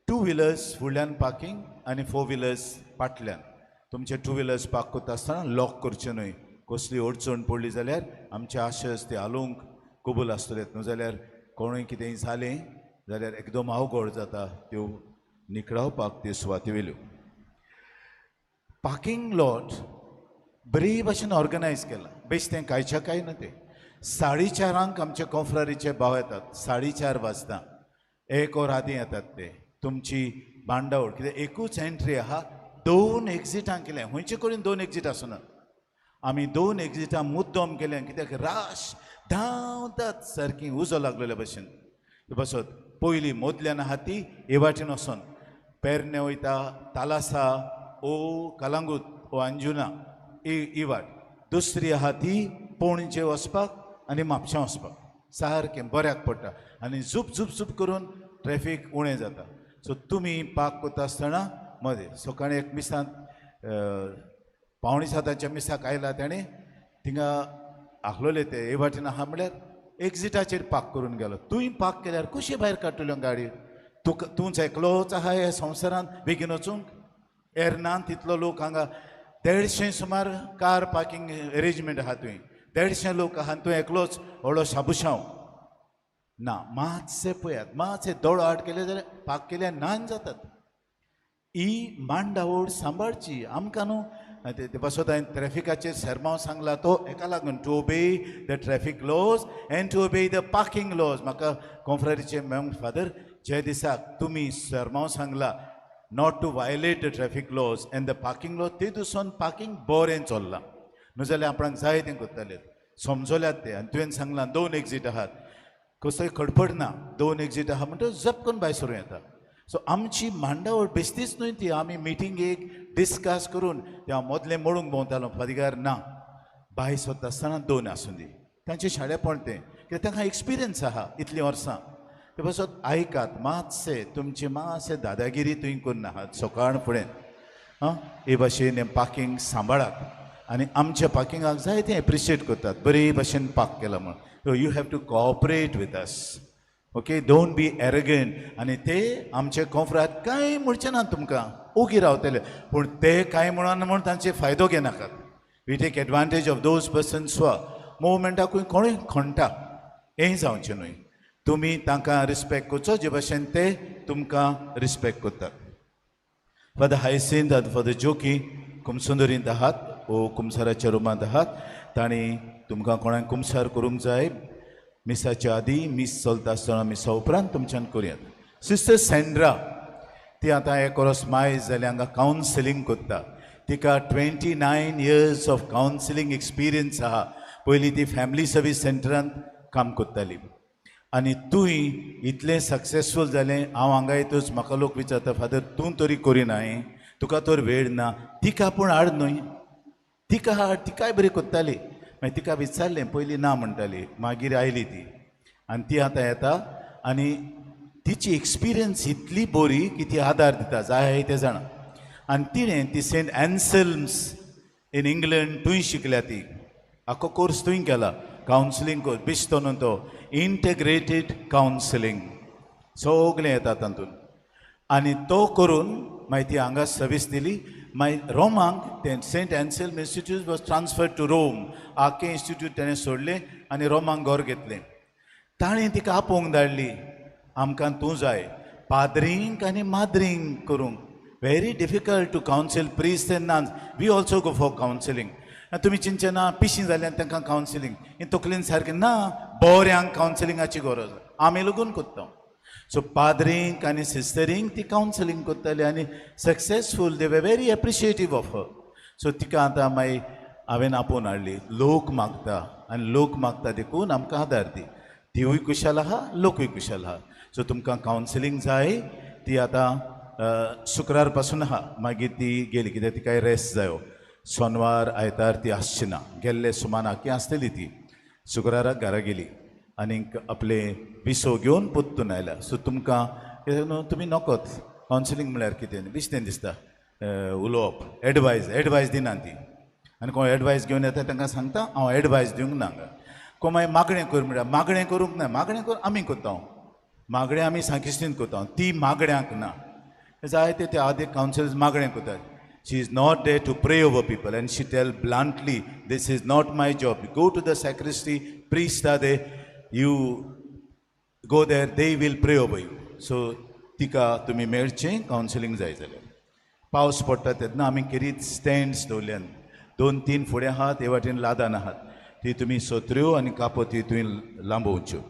2 व्हिलर्स फुडल्यान पार्कींग आनी 4 व्हिलर्स फाटल्यान. तुमचे 2 व्हिलर्स पार्क करता आसतना लॉक करचें न्हय, कसली अडचण पडली जाल्यार आमचे आशस ते हालोवंक कबूल आसतले, न्हू जाल्यार कोणूय कितेंय जालें जाल्यार एकदम अवघड जाता त्यो निकळावपाक त्यो सुवाती वयल्यो. पार्कींग लॉट बरी भाशेन ऑर्गनायज केलां, बेश्टें कांयच्या कांय ना तें. 4:30 आमचे कोंफ्रारीचे भाव येतात, 4:30 वाजता, 1 वर आदीं येतात ते. तुमची बांदावळ कित्याक एकूच एंट्री आहा, 2 एक्झिटां केल्या, खंयचे कडेन 2 एक्झिट आसना, आमी 2 एक्झिटां मुद्दम केल्या कित्याक राश धांवतात सारकी उजो लागलेले भशेन. बसत पयलीं मदल्यान आहा ती हे वाटेन वचोन पेरणे वयता, तालासा ओ कलांगूत ओ अंजुना ही वाट. दुसरी आहा ती पणजे वचपाक आनी म्हापशां वचपाक सारकें बऱ्याक पडटा आनी झूप झूप झूप करून ट्रॅफीक उणें जाता. सो तुमी पार्क करता आसतना मदें सकाळीं एक मिसांत 6:45 मिसाक आयला तेणें थिंगा आखलोले ते हे वाटेन आहा म्हळ्यार एक्झिटाचेर पार्क करून गेलो. तुवें पार्क केल्यार कशी भायर काडटल्यो गाडी? तुका तूंच एकलोच आहा ह्या संवसारांत बेगीन वचूंक एरनान तितलो लोक हांगा 150 सुमार कार पार्कींग एरेंजमेंट आहा, तुवें 150 लोक आहा, तूं एकलोच व्हडलो शाबुशांव ना. मातशें पळयात, मातशें दोळो आड केले जाल्यार पार्क केल्यार नान जातात. ही मांडावळ सांबाळची आमकां न्हू. ते पासत हांवें ट्रॅफिकाचेर सेर्मांव सांगला तो हेका लागून, to obey the traffic laws and to obey the parking laws. म्हाका कोंफ्रारीचे मॅम फादर जे दिसाक तुमी सेर्मांव सांगला not to violate the traffic laws and the parking laws, ते दिसून पार्कींग बरें चल्लां, न्हू जाल्यार आपणाक जाय तें करताले. समजल्यात ते. आनी तुवें सांगलां 2 एक्झीट आहात, कसोय खडपड ना, 2 एक्झीट आहा म्हणटकच जप करून भायर सरूं येता. सो आमची मांडावळ बेश्टीच न्हय ती, आमी मिटिंगेक डिस्कस करून त्या मदलें मोडूंक भोंवतालो. फादीगार ना, भायर सरता आसतना 2 आसूं दी, तांचें शाळेपण तें, कित्याक तांकां एक्सपिरियन्स आहा इतलीं वर्सां. ते पासत आयकात मातशें, तुमची मातशें दादागिरी तुवें करून आहात सकाळ फुडें. आं हे भाशेन हें पार्कींग सांबाळात आनी आमच्या पार्किंगाक जाय तें एप्रिशिएट करतात, बरे भाशेन पार्क केलां म्हूण. So you have to cooperate with us, okay, don't be arrogant. आनी ते आमचे कोंफ्रात कांय म्हणचे ना तुमकां, ओगी रावतले, पूण ते कांय म्हणून म्हूण तांचे फायदो घेनाकात. We take advantage of those persons. स्व मुवमेंटाकूय कोणूय खणटा, हें जावचें न्हय. तुमी तांकां रिस्पेक्ट करचो जे भाशेन ते तुमकां रिस्पेक्ट करतात. फादर हायसिंत आनी फादर जोकी कुमसुंदरींत आहात ओ कुमसाराच्या रुमांत आहात, तांणी तुमकां कोणाक कुमसार करूंक जाय मिसाच्या आदी, मीस चलता आसतना, मिसा उपरांत तुमच्यान करुयात. सिस्टर सँड्रा ती आतां एक वर्स मायज जालें हांगा कावन्सिलींग करता. तिका 29 years of counselling experience आहा. पयलीं ती फॅमिली सर्वीस सेंटरांत काम करताली आनी तूंय इतलें सक्सेसफूल जालें. हांव हांगा येतूच म्हाका लोक विचारता, फादर तूं तरी करिना हें, तुका तर वेळ ना. तिका पूण हाड न्हय, तिका हाड, तिकाय बरी करताली. मागीर तिका विचारलें, पयलीं ना म्हणटाली, मागीर आयली ती आनी ती आतां येता आनी तिची एक्सपिरियन्स इतली बरी की ती आदार दिता जाय ते जाणा. आनी तिणें ती सेंट एन्सल्म्स इन इंग्लंड थंय शिकल्या, ती आख्खो कोर्स थंय केला, कावन्सिलींग कोर्स बेश्टो न्हू तो, इंटग्रेटेड कावन्सिलींग सगळें येता तातूंत. आनी तो करून मागीर ती हांगा सर्वीस दिली. मागीर रोमाक तें Saint Anselm institute was transferred to Rome. आख्खें इन्स्टिट्यूट तेणें सोडलें आनी रोमाक घर घेतलें. ताणें तिका आपोवंक धाडली, आमकां तूं जाय पाद्रींक आनी माद्रींक करूंक. Very difficult to counsel priest and nuns. We also go for counselling. तुमी चिंतचे ना पिशीं जाल्यार तांकां कावन्सिलींग हें तकलेन सारकें ना, बऱ्यांक कावन्सिलिंगाची गरज, आमी लगून करता. सो पाद्रींक आनी सिस्टरींक ती कावन्सिलींग करताली आनी successful, they were very appreciative of her. So तिका आतां मागीर हांवें आपोवन हाडली. लोक मागता आनी लोक मागता देखून आमकां आदार दी, तिवूय कुशाल आहा, लोकूय कुशाल आहा. सो तुमकां कावन्सिलींग जाय ती आतां शुक्रार पासून आहा, मागीर ती गेली कित्याक तिका रेस्ट जायो. सोनवार आयतार ती आसची ना, गेल्ले सुमान आखी आसतली ती. शुक्राराक घरा गेली आनीक आपले विसो घेवन परतून आयल्या. सो तुमकां कित्याक न्हू तुमी नकोत कावन्सिलींग म्हळ्यार कितें बेश्टें दिसता उलोवप, एडवायज, एडवायज दिना ती. आनी कोण एडवायज घेवन येता तांकां सांगता हांव एडवायज दिवंक ना हांगा. कोण मागीर मागणें कर म्हळ्यार मागणें करूंक ना, मागणें कर आमी करता, मागणें आमी सांकिस्तीन करता, ती मागण्यांक ना. जायते ते आदी कावन्सिलर्स मागणें करतात. She is not there to pray over people and she tell bluntly this is not my job. Go to the sacristy, priest are there, you go there, they will pray over you. So तिका तुमी मेळचें कावन्सिलींग जाय जाल्यार. पावस पडटा तेन्ना आमी खेरीत स्टँड्स दवरल्यान, 2-3 फुडें आहात, हे वाटेन लादान आहात, ती तुमी सत्र्यो आनी कापोती तुवें लांबोवच्यो.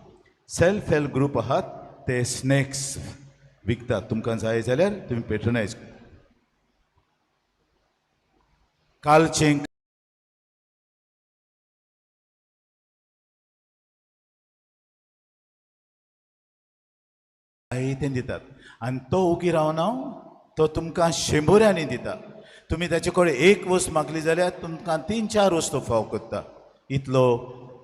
सेल्फ हेल्प ग्रूप आहात ते स्नॅक्स विकतात, तुमकां जाय जाल्यार तुमी पेट्रोनायज. कालचें तें दितात आनी तो ओगी रावना, तो तुमकां शंबरांनी दिता. तुमी ताचे कडेन एक वस्त मागली जाल्यार तुमकां 3-4 वस्तू फाव करता. इतलो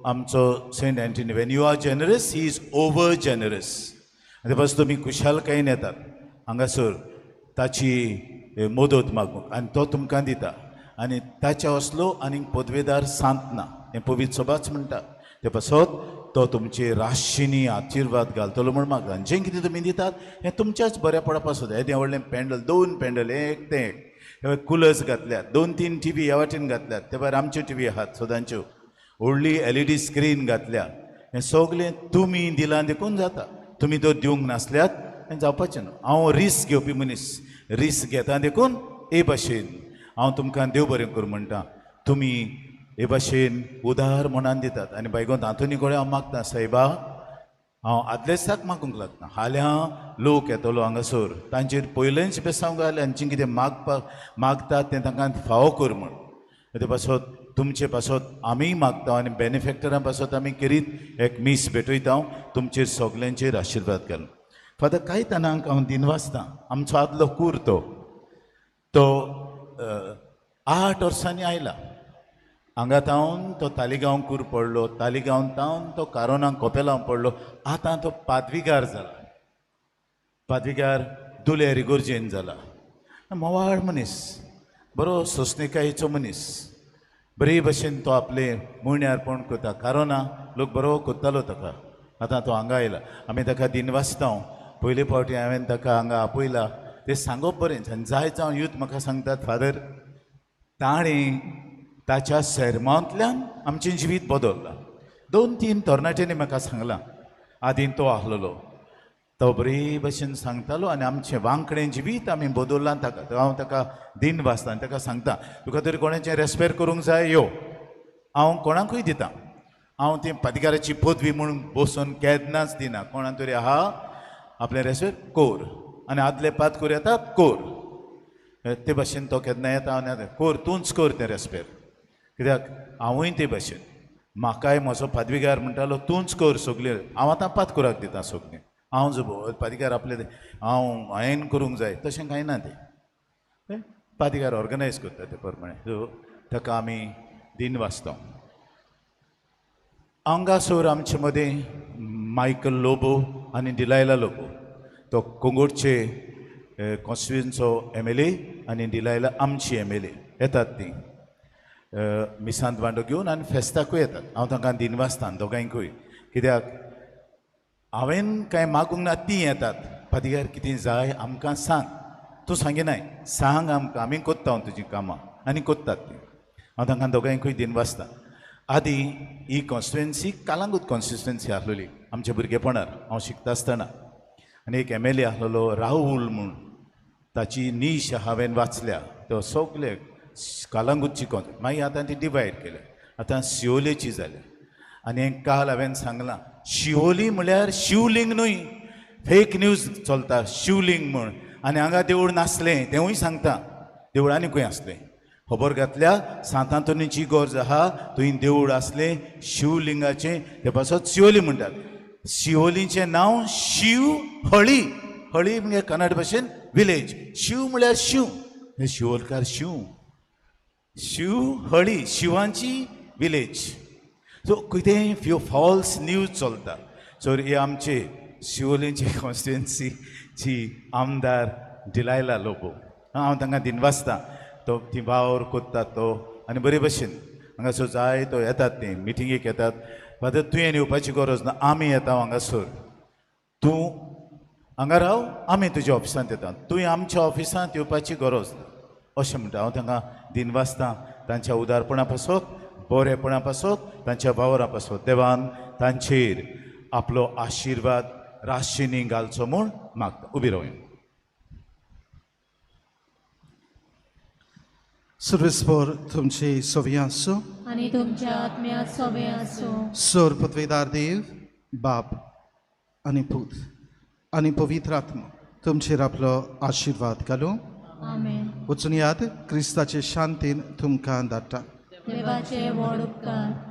आमचो Saint Anthony. When you are generous he is over generous. आनी ते पासून तुमी खुशालकायेन येतात हांगासर ताची मदत मागूंक आनी तो तुमकां दिता. आनी ताच्या असलो आनीक पदवेदार सांत ना, हें पवित्र सभाच म्हणटा. ते पासत तो तुमचे राशींनी आशिर्वाद घालतलो म्हूण मागता. आनी जें कितें तुमी दितात हें तुमच्याच बऱ्यापणा पासत. येदें व्हडलें पॅन्डल, 2 पॅन्डल, एक तें एक, हे कुलर्स घातल्यात, 2-3 टी व्ही ह्या वाटेन घातल्यात, ते भायर आमच्यो टी व्ही आहात सदांच्यो, व्हडली LED screen घातल्या. हें सगलें तुमी दिलां देखून जाता. तुमी जर दिवंक नासल्यात हें जावपाचें न्हू. हांव रिस्क घेवपी मनीस, रिस्क घेता देखून हे भाशेन हांव तुमकां देव बरें करूं म्हणटा. तुमी हे भाशेन उदार मनान दितात. आनी बायगोन आंतोनी कडेन हांव मागता, सायबा हांव आदले दिसाक मागूंक लागता, फाल्यां लोक येतलो हांगासर, तांचेर पयलेंच बेसांव घालें आनी कितें मागपाक मागतात तें तांकां फावो कर म्हूण. ते पासत तुमचे पासत आमीय मागता आनी बेनिफेक्टरां पासत आमी खेरीत एक मीस भेटयता, तुमचेर सगल्यांचेर आशिर्वाद घालून. फादर कायतानाक हांव दिनवासता. आमचो आदलो कूर तो तो 8 वर्सांनी आयला हांगा तावन, तो तालिगांव कूर पडलो, तालिगांव तावन तो कारोनाक कोपेलांव पडलो, आतां तो पादविगार जाला, पादविगार दुले रिगोर्जेन जाला. मोवाळ मनीस. बरो सोंसणिकायेचो मनीस, बरे भशेन तो आपले मुण्यार्पण करता. कारण लोक बरो कोत्तालो ताका. आतां तो हांगा आयला, आमी ताका दिनवासता. पयले फावटी हांवें ताका हांगा आपयला, तें सांगप बरें. आनी जाय जावन यूथ म्हाका सांगतात, फादर ताणें ताच्या सेर्मांतल्यान आमचें जिवीत बदल्लां. 2-3 तरणाट्यांनी म्हाका सांगलां, आदीं तो आहलेलो तो बरे भशेन सांगतालो आनी आमचें वांकडें जिवीत आमी बदल्लां ताका. हांव ताका दिनवासता आनी ताका सांगता, तुका तरी कोणाचें रेस्पेर करूंक जाय यो, हांव कोणाकूय दिता. हांव ती पादिकाराची पदवी म्हूण बसून केन्नाच दिना. कोणा तरी आहा आपलें रेस्पेर कोर, आनी आदले पाद कोर येतात कोर, ते भशेन तो केन्ना येता आनी कोर, तूंच कर तें रेस्पेर. कित्याक हांवूय ते भशेन, म्हाकाय म्हजो पादविगार म्हणटालो तूंच कर सगळें, हांव आतां पादकुराक दिता सगळें. हांव जो पादिकार आपले हांव हांवें करूंक जाय तशें कांय ना, तें पादिकार ऑर्गनायज करता ते प्रमाणे. सो ताका आमी दिन वाचता. हांगासर आमचे मदें मायकल लोबो आनी डिलायला लोबो, तो कोंगोटचे कॉन्स्टिट्युएन्सीचो MLA आनी डिलायला आमची MLA येतात ती मिसांत वांटो घेवन आनी फेस्ताकूय येतात. हांव तांकां दिनवासता दोगांयकूय, कित्याक हांवें कांय मागूंक ना, तीं येतात. पादिकार कितें जाय आमकां सांग, तूं सांगिनाय, सांग आमकां, आमी कोत्ता तुजीं कामां आनी कोत्तात तीं. हांव तांकां दोगांयकूय दिनवासता. आदीं ही कॉन्स्टिट्युएन्सी कालांगूट कॉन्स्टिट्युएन्सी आसलेली आमच्या भुरगेपणार हांव शिकता आसतना, आनी एक MLA आसलेलो राहुल म्हूण, ताची नीश हांवें वाचल्या. तो सगळे कालांगूटची कॉन्स्टिट्युएन्सी, मागीर आतां ती डिवायड केल्या, आतां शिवोलेची जाल्या. आनी काल हांवें सांगलां, शिवोली म्हळ्यार शिवलिंग न्हय, फेक न्यूज चलता शिवलिंग म्हूण. आनी हांगा देवूळ नासलें तेंवूय सांगता, देवूळ आनी खंय आसलें. खबर घातल्या सांत आंतोनीची गरज आहा, थंय देवूळ आसलें शिवलिंगाचें, ते पासत शिवोली म्हणटात. शिवोलीचें नांव शिव हळी, हळी म्हणजे कन्नड भाशेन विलेज, शिव म्हळ्यार शिव, हे शिवोलकार शिव, शिव हळी, शिवांची विलेज. सो कितेंय फ्यू फॉल्स न्यूज चलता. सो हे आमचे शिवोलीची कॉन्स्टिट्युएन्सीची आमदार डिलायला लोबो, हांव तांकां दिनवासता. तो ती वावर कोत्ता तो आनी बरे भशेन हांगासर जाय तो येतात, ती मिटिंगेक येतात. फादर तुवें येवपाची गरज ना, आमी येता हांगासर, तूं हांगा राव, आमी तुज्या ऑफिसांत येता, तुवें आमच्या ऑफिसांत येवपाची गरज ना, अशें म्हणटा. हांव तांकां दिनवासता तांच्या उदारपणा पासत, बरेपणा पासत, तांच्या वावरा पासत. देवान तांचेर आपलो आशिर्वाद राशींनी घालचो म्हूण मागता. उबी रावया. सर्वेस्पर तुमचे सोवे आसूं आनी तुमच्या आत्म्यात सोवे आसूं. सोर पदवेदार देव बाप आनी पूत आनी पवित्र आत्मा तुमचेर आपलो आशिर्वाद घालूं. आमेन. वचून याद क्रिस्ताचे शांतीन तुमकां धाडटा. देवाचे व्हड उपकार.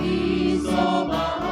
Isoba.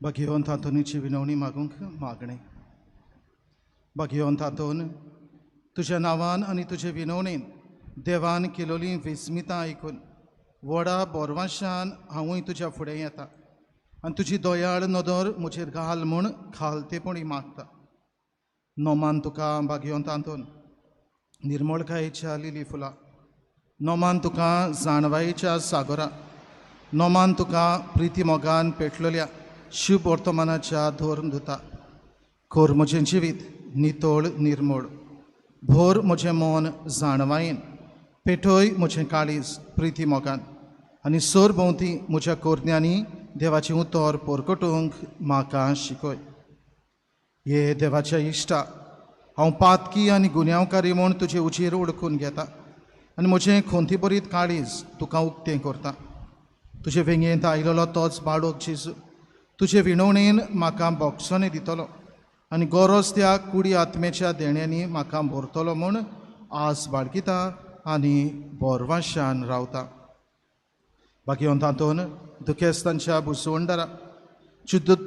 भाग्यवंत आंतोनीची विनवणी मागूंक मागणें. भाग्यवंत आंतोन, तुज्या नांवान आनी तुजे विनवणेन देवान केलोलीं विस्मितां आयकून व्हडा बोरवाशान हांवूय तुज्या फुडें येता आनी तुजी दयाळ नदर म्हजेर घाल म्हूण खालतेपणी मागता. नोमान तुका भाग्यवंत आंतोन निर्मळकायेच्या लिली फुलां, नोमान तुका जाणवायेच्या सागोरा, नोमान तुका प्रिती मोगान पेटलेल्या शुभ वर्तमानाच्या धोर्म धुता. खोर म्हजें जिवीत नितळ निर्मळ, भोर म्हजें मन जाणवायेन, पेटय म्हजें काळीज प्रिती मोगान आनी सोर भोंवती म्हज्या कोरन्यांनी देवाचें उतर परकटूंक म्हाका शिकय. हे देवाच्या इश्टा, हांव पातकी आनी गुन्यांवकारी म्हूण तुजे उचेर ओळखून घेता आनी म्हजें खोंतीभरीत काळीज तुका उक्तें करता. तुजे वेंगेंत आयलेलो तोच बाळोक जेजू तुजे विणवणेन म्हाका बोगसणें दितलो आनी गरज त्या कुडी आत्म्याच्या देण्यांनी म्हाका भरतलो म्हूण आस बाळगिता आनी बोरवाशान रावता. भाग्यवंत आंतोन, दुखेस्तांच्या बुसवंडरा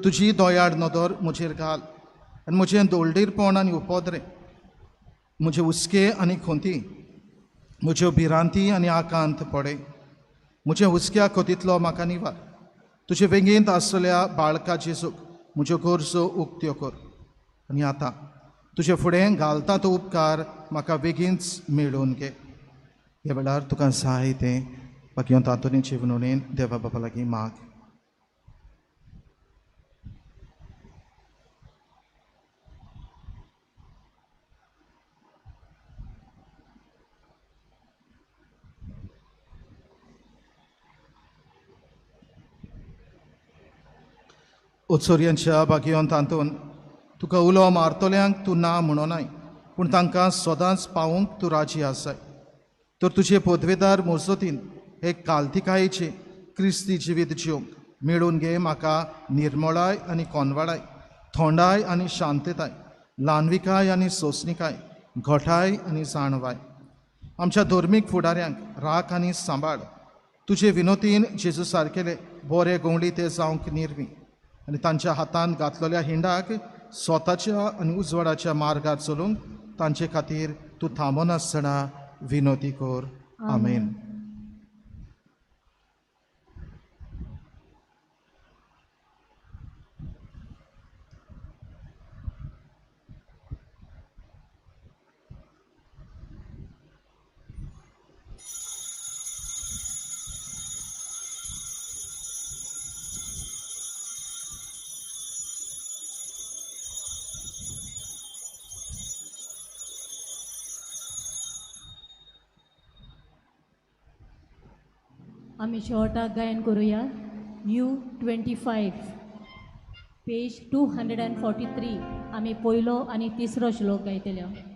तुजी दयाळ नदर म्हजेर घाल आनी म्हजें दोळडीरपण आनी उपद्रे, म्हजे हुस्के आनी खोंती, म्हज्यो भिरांती आनी आकांत पडे. म्हज्या हुस्क्या खोतींतलो म्हाका निवार. तुजे वेंगेंत आसलेल्या बाळका जेजूक म्हज्यो गरजो उक्त्यो कर आनी आतां तुजे फुडें घालता तो उपकार म्हाका बेगीनच मेळोवन घे. ह्या वेळार तुका जाय तें भाग्यवंत आंतोनीचे विनवणेन देवा बाबा लागीं माग. ओचोरयांच्या भाग्यवंत आंतोन, तुका उलो मारतल्यांक तूं ना म्हणोनाय, पूण तांकां सदांच पावूंक तूं राजी आसाय. तर तुजे पदवेदार मोजतीन हे कालतिकायेचे क्रिस्ती जिवीत जिवंक मेळून घे म्हाका निर्मळाय आनी कोनवाडाय, थोंडाय आनी शांतताय, ल्हानविकाय आनी सोंसणिकाय, घटाय आनी जाणवाय. आमच्या धर्मीक फुडाऱ्यांक राख आनी सांबाळ. तुजे विनोतीन जेजू सारकेले बरे गोंवली ते जावंक निर्मी आनी तांच्या हातान घातलेल्या हिंडाक स्वताच्या आनी उजवाडाच्या मार्गार चलूंक तांचे खातीर तूं थांबनासतना विनोती कर. आमेन. आमी शेवटाक गायन करुया U 25 page 243. आमी पयलो आनी तिसरो श्लोक गायतले.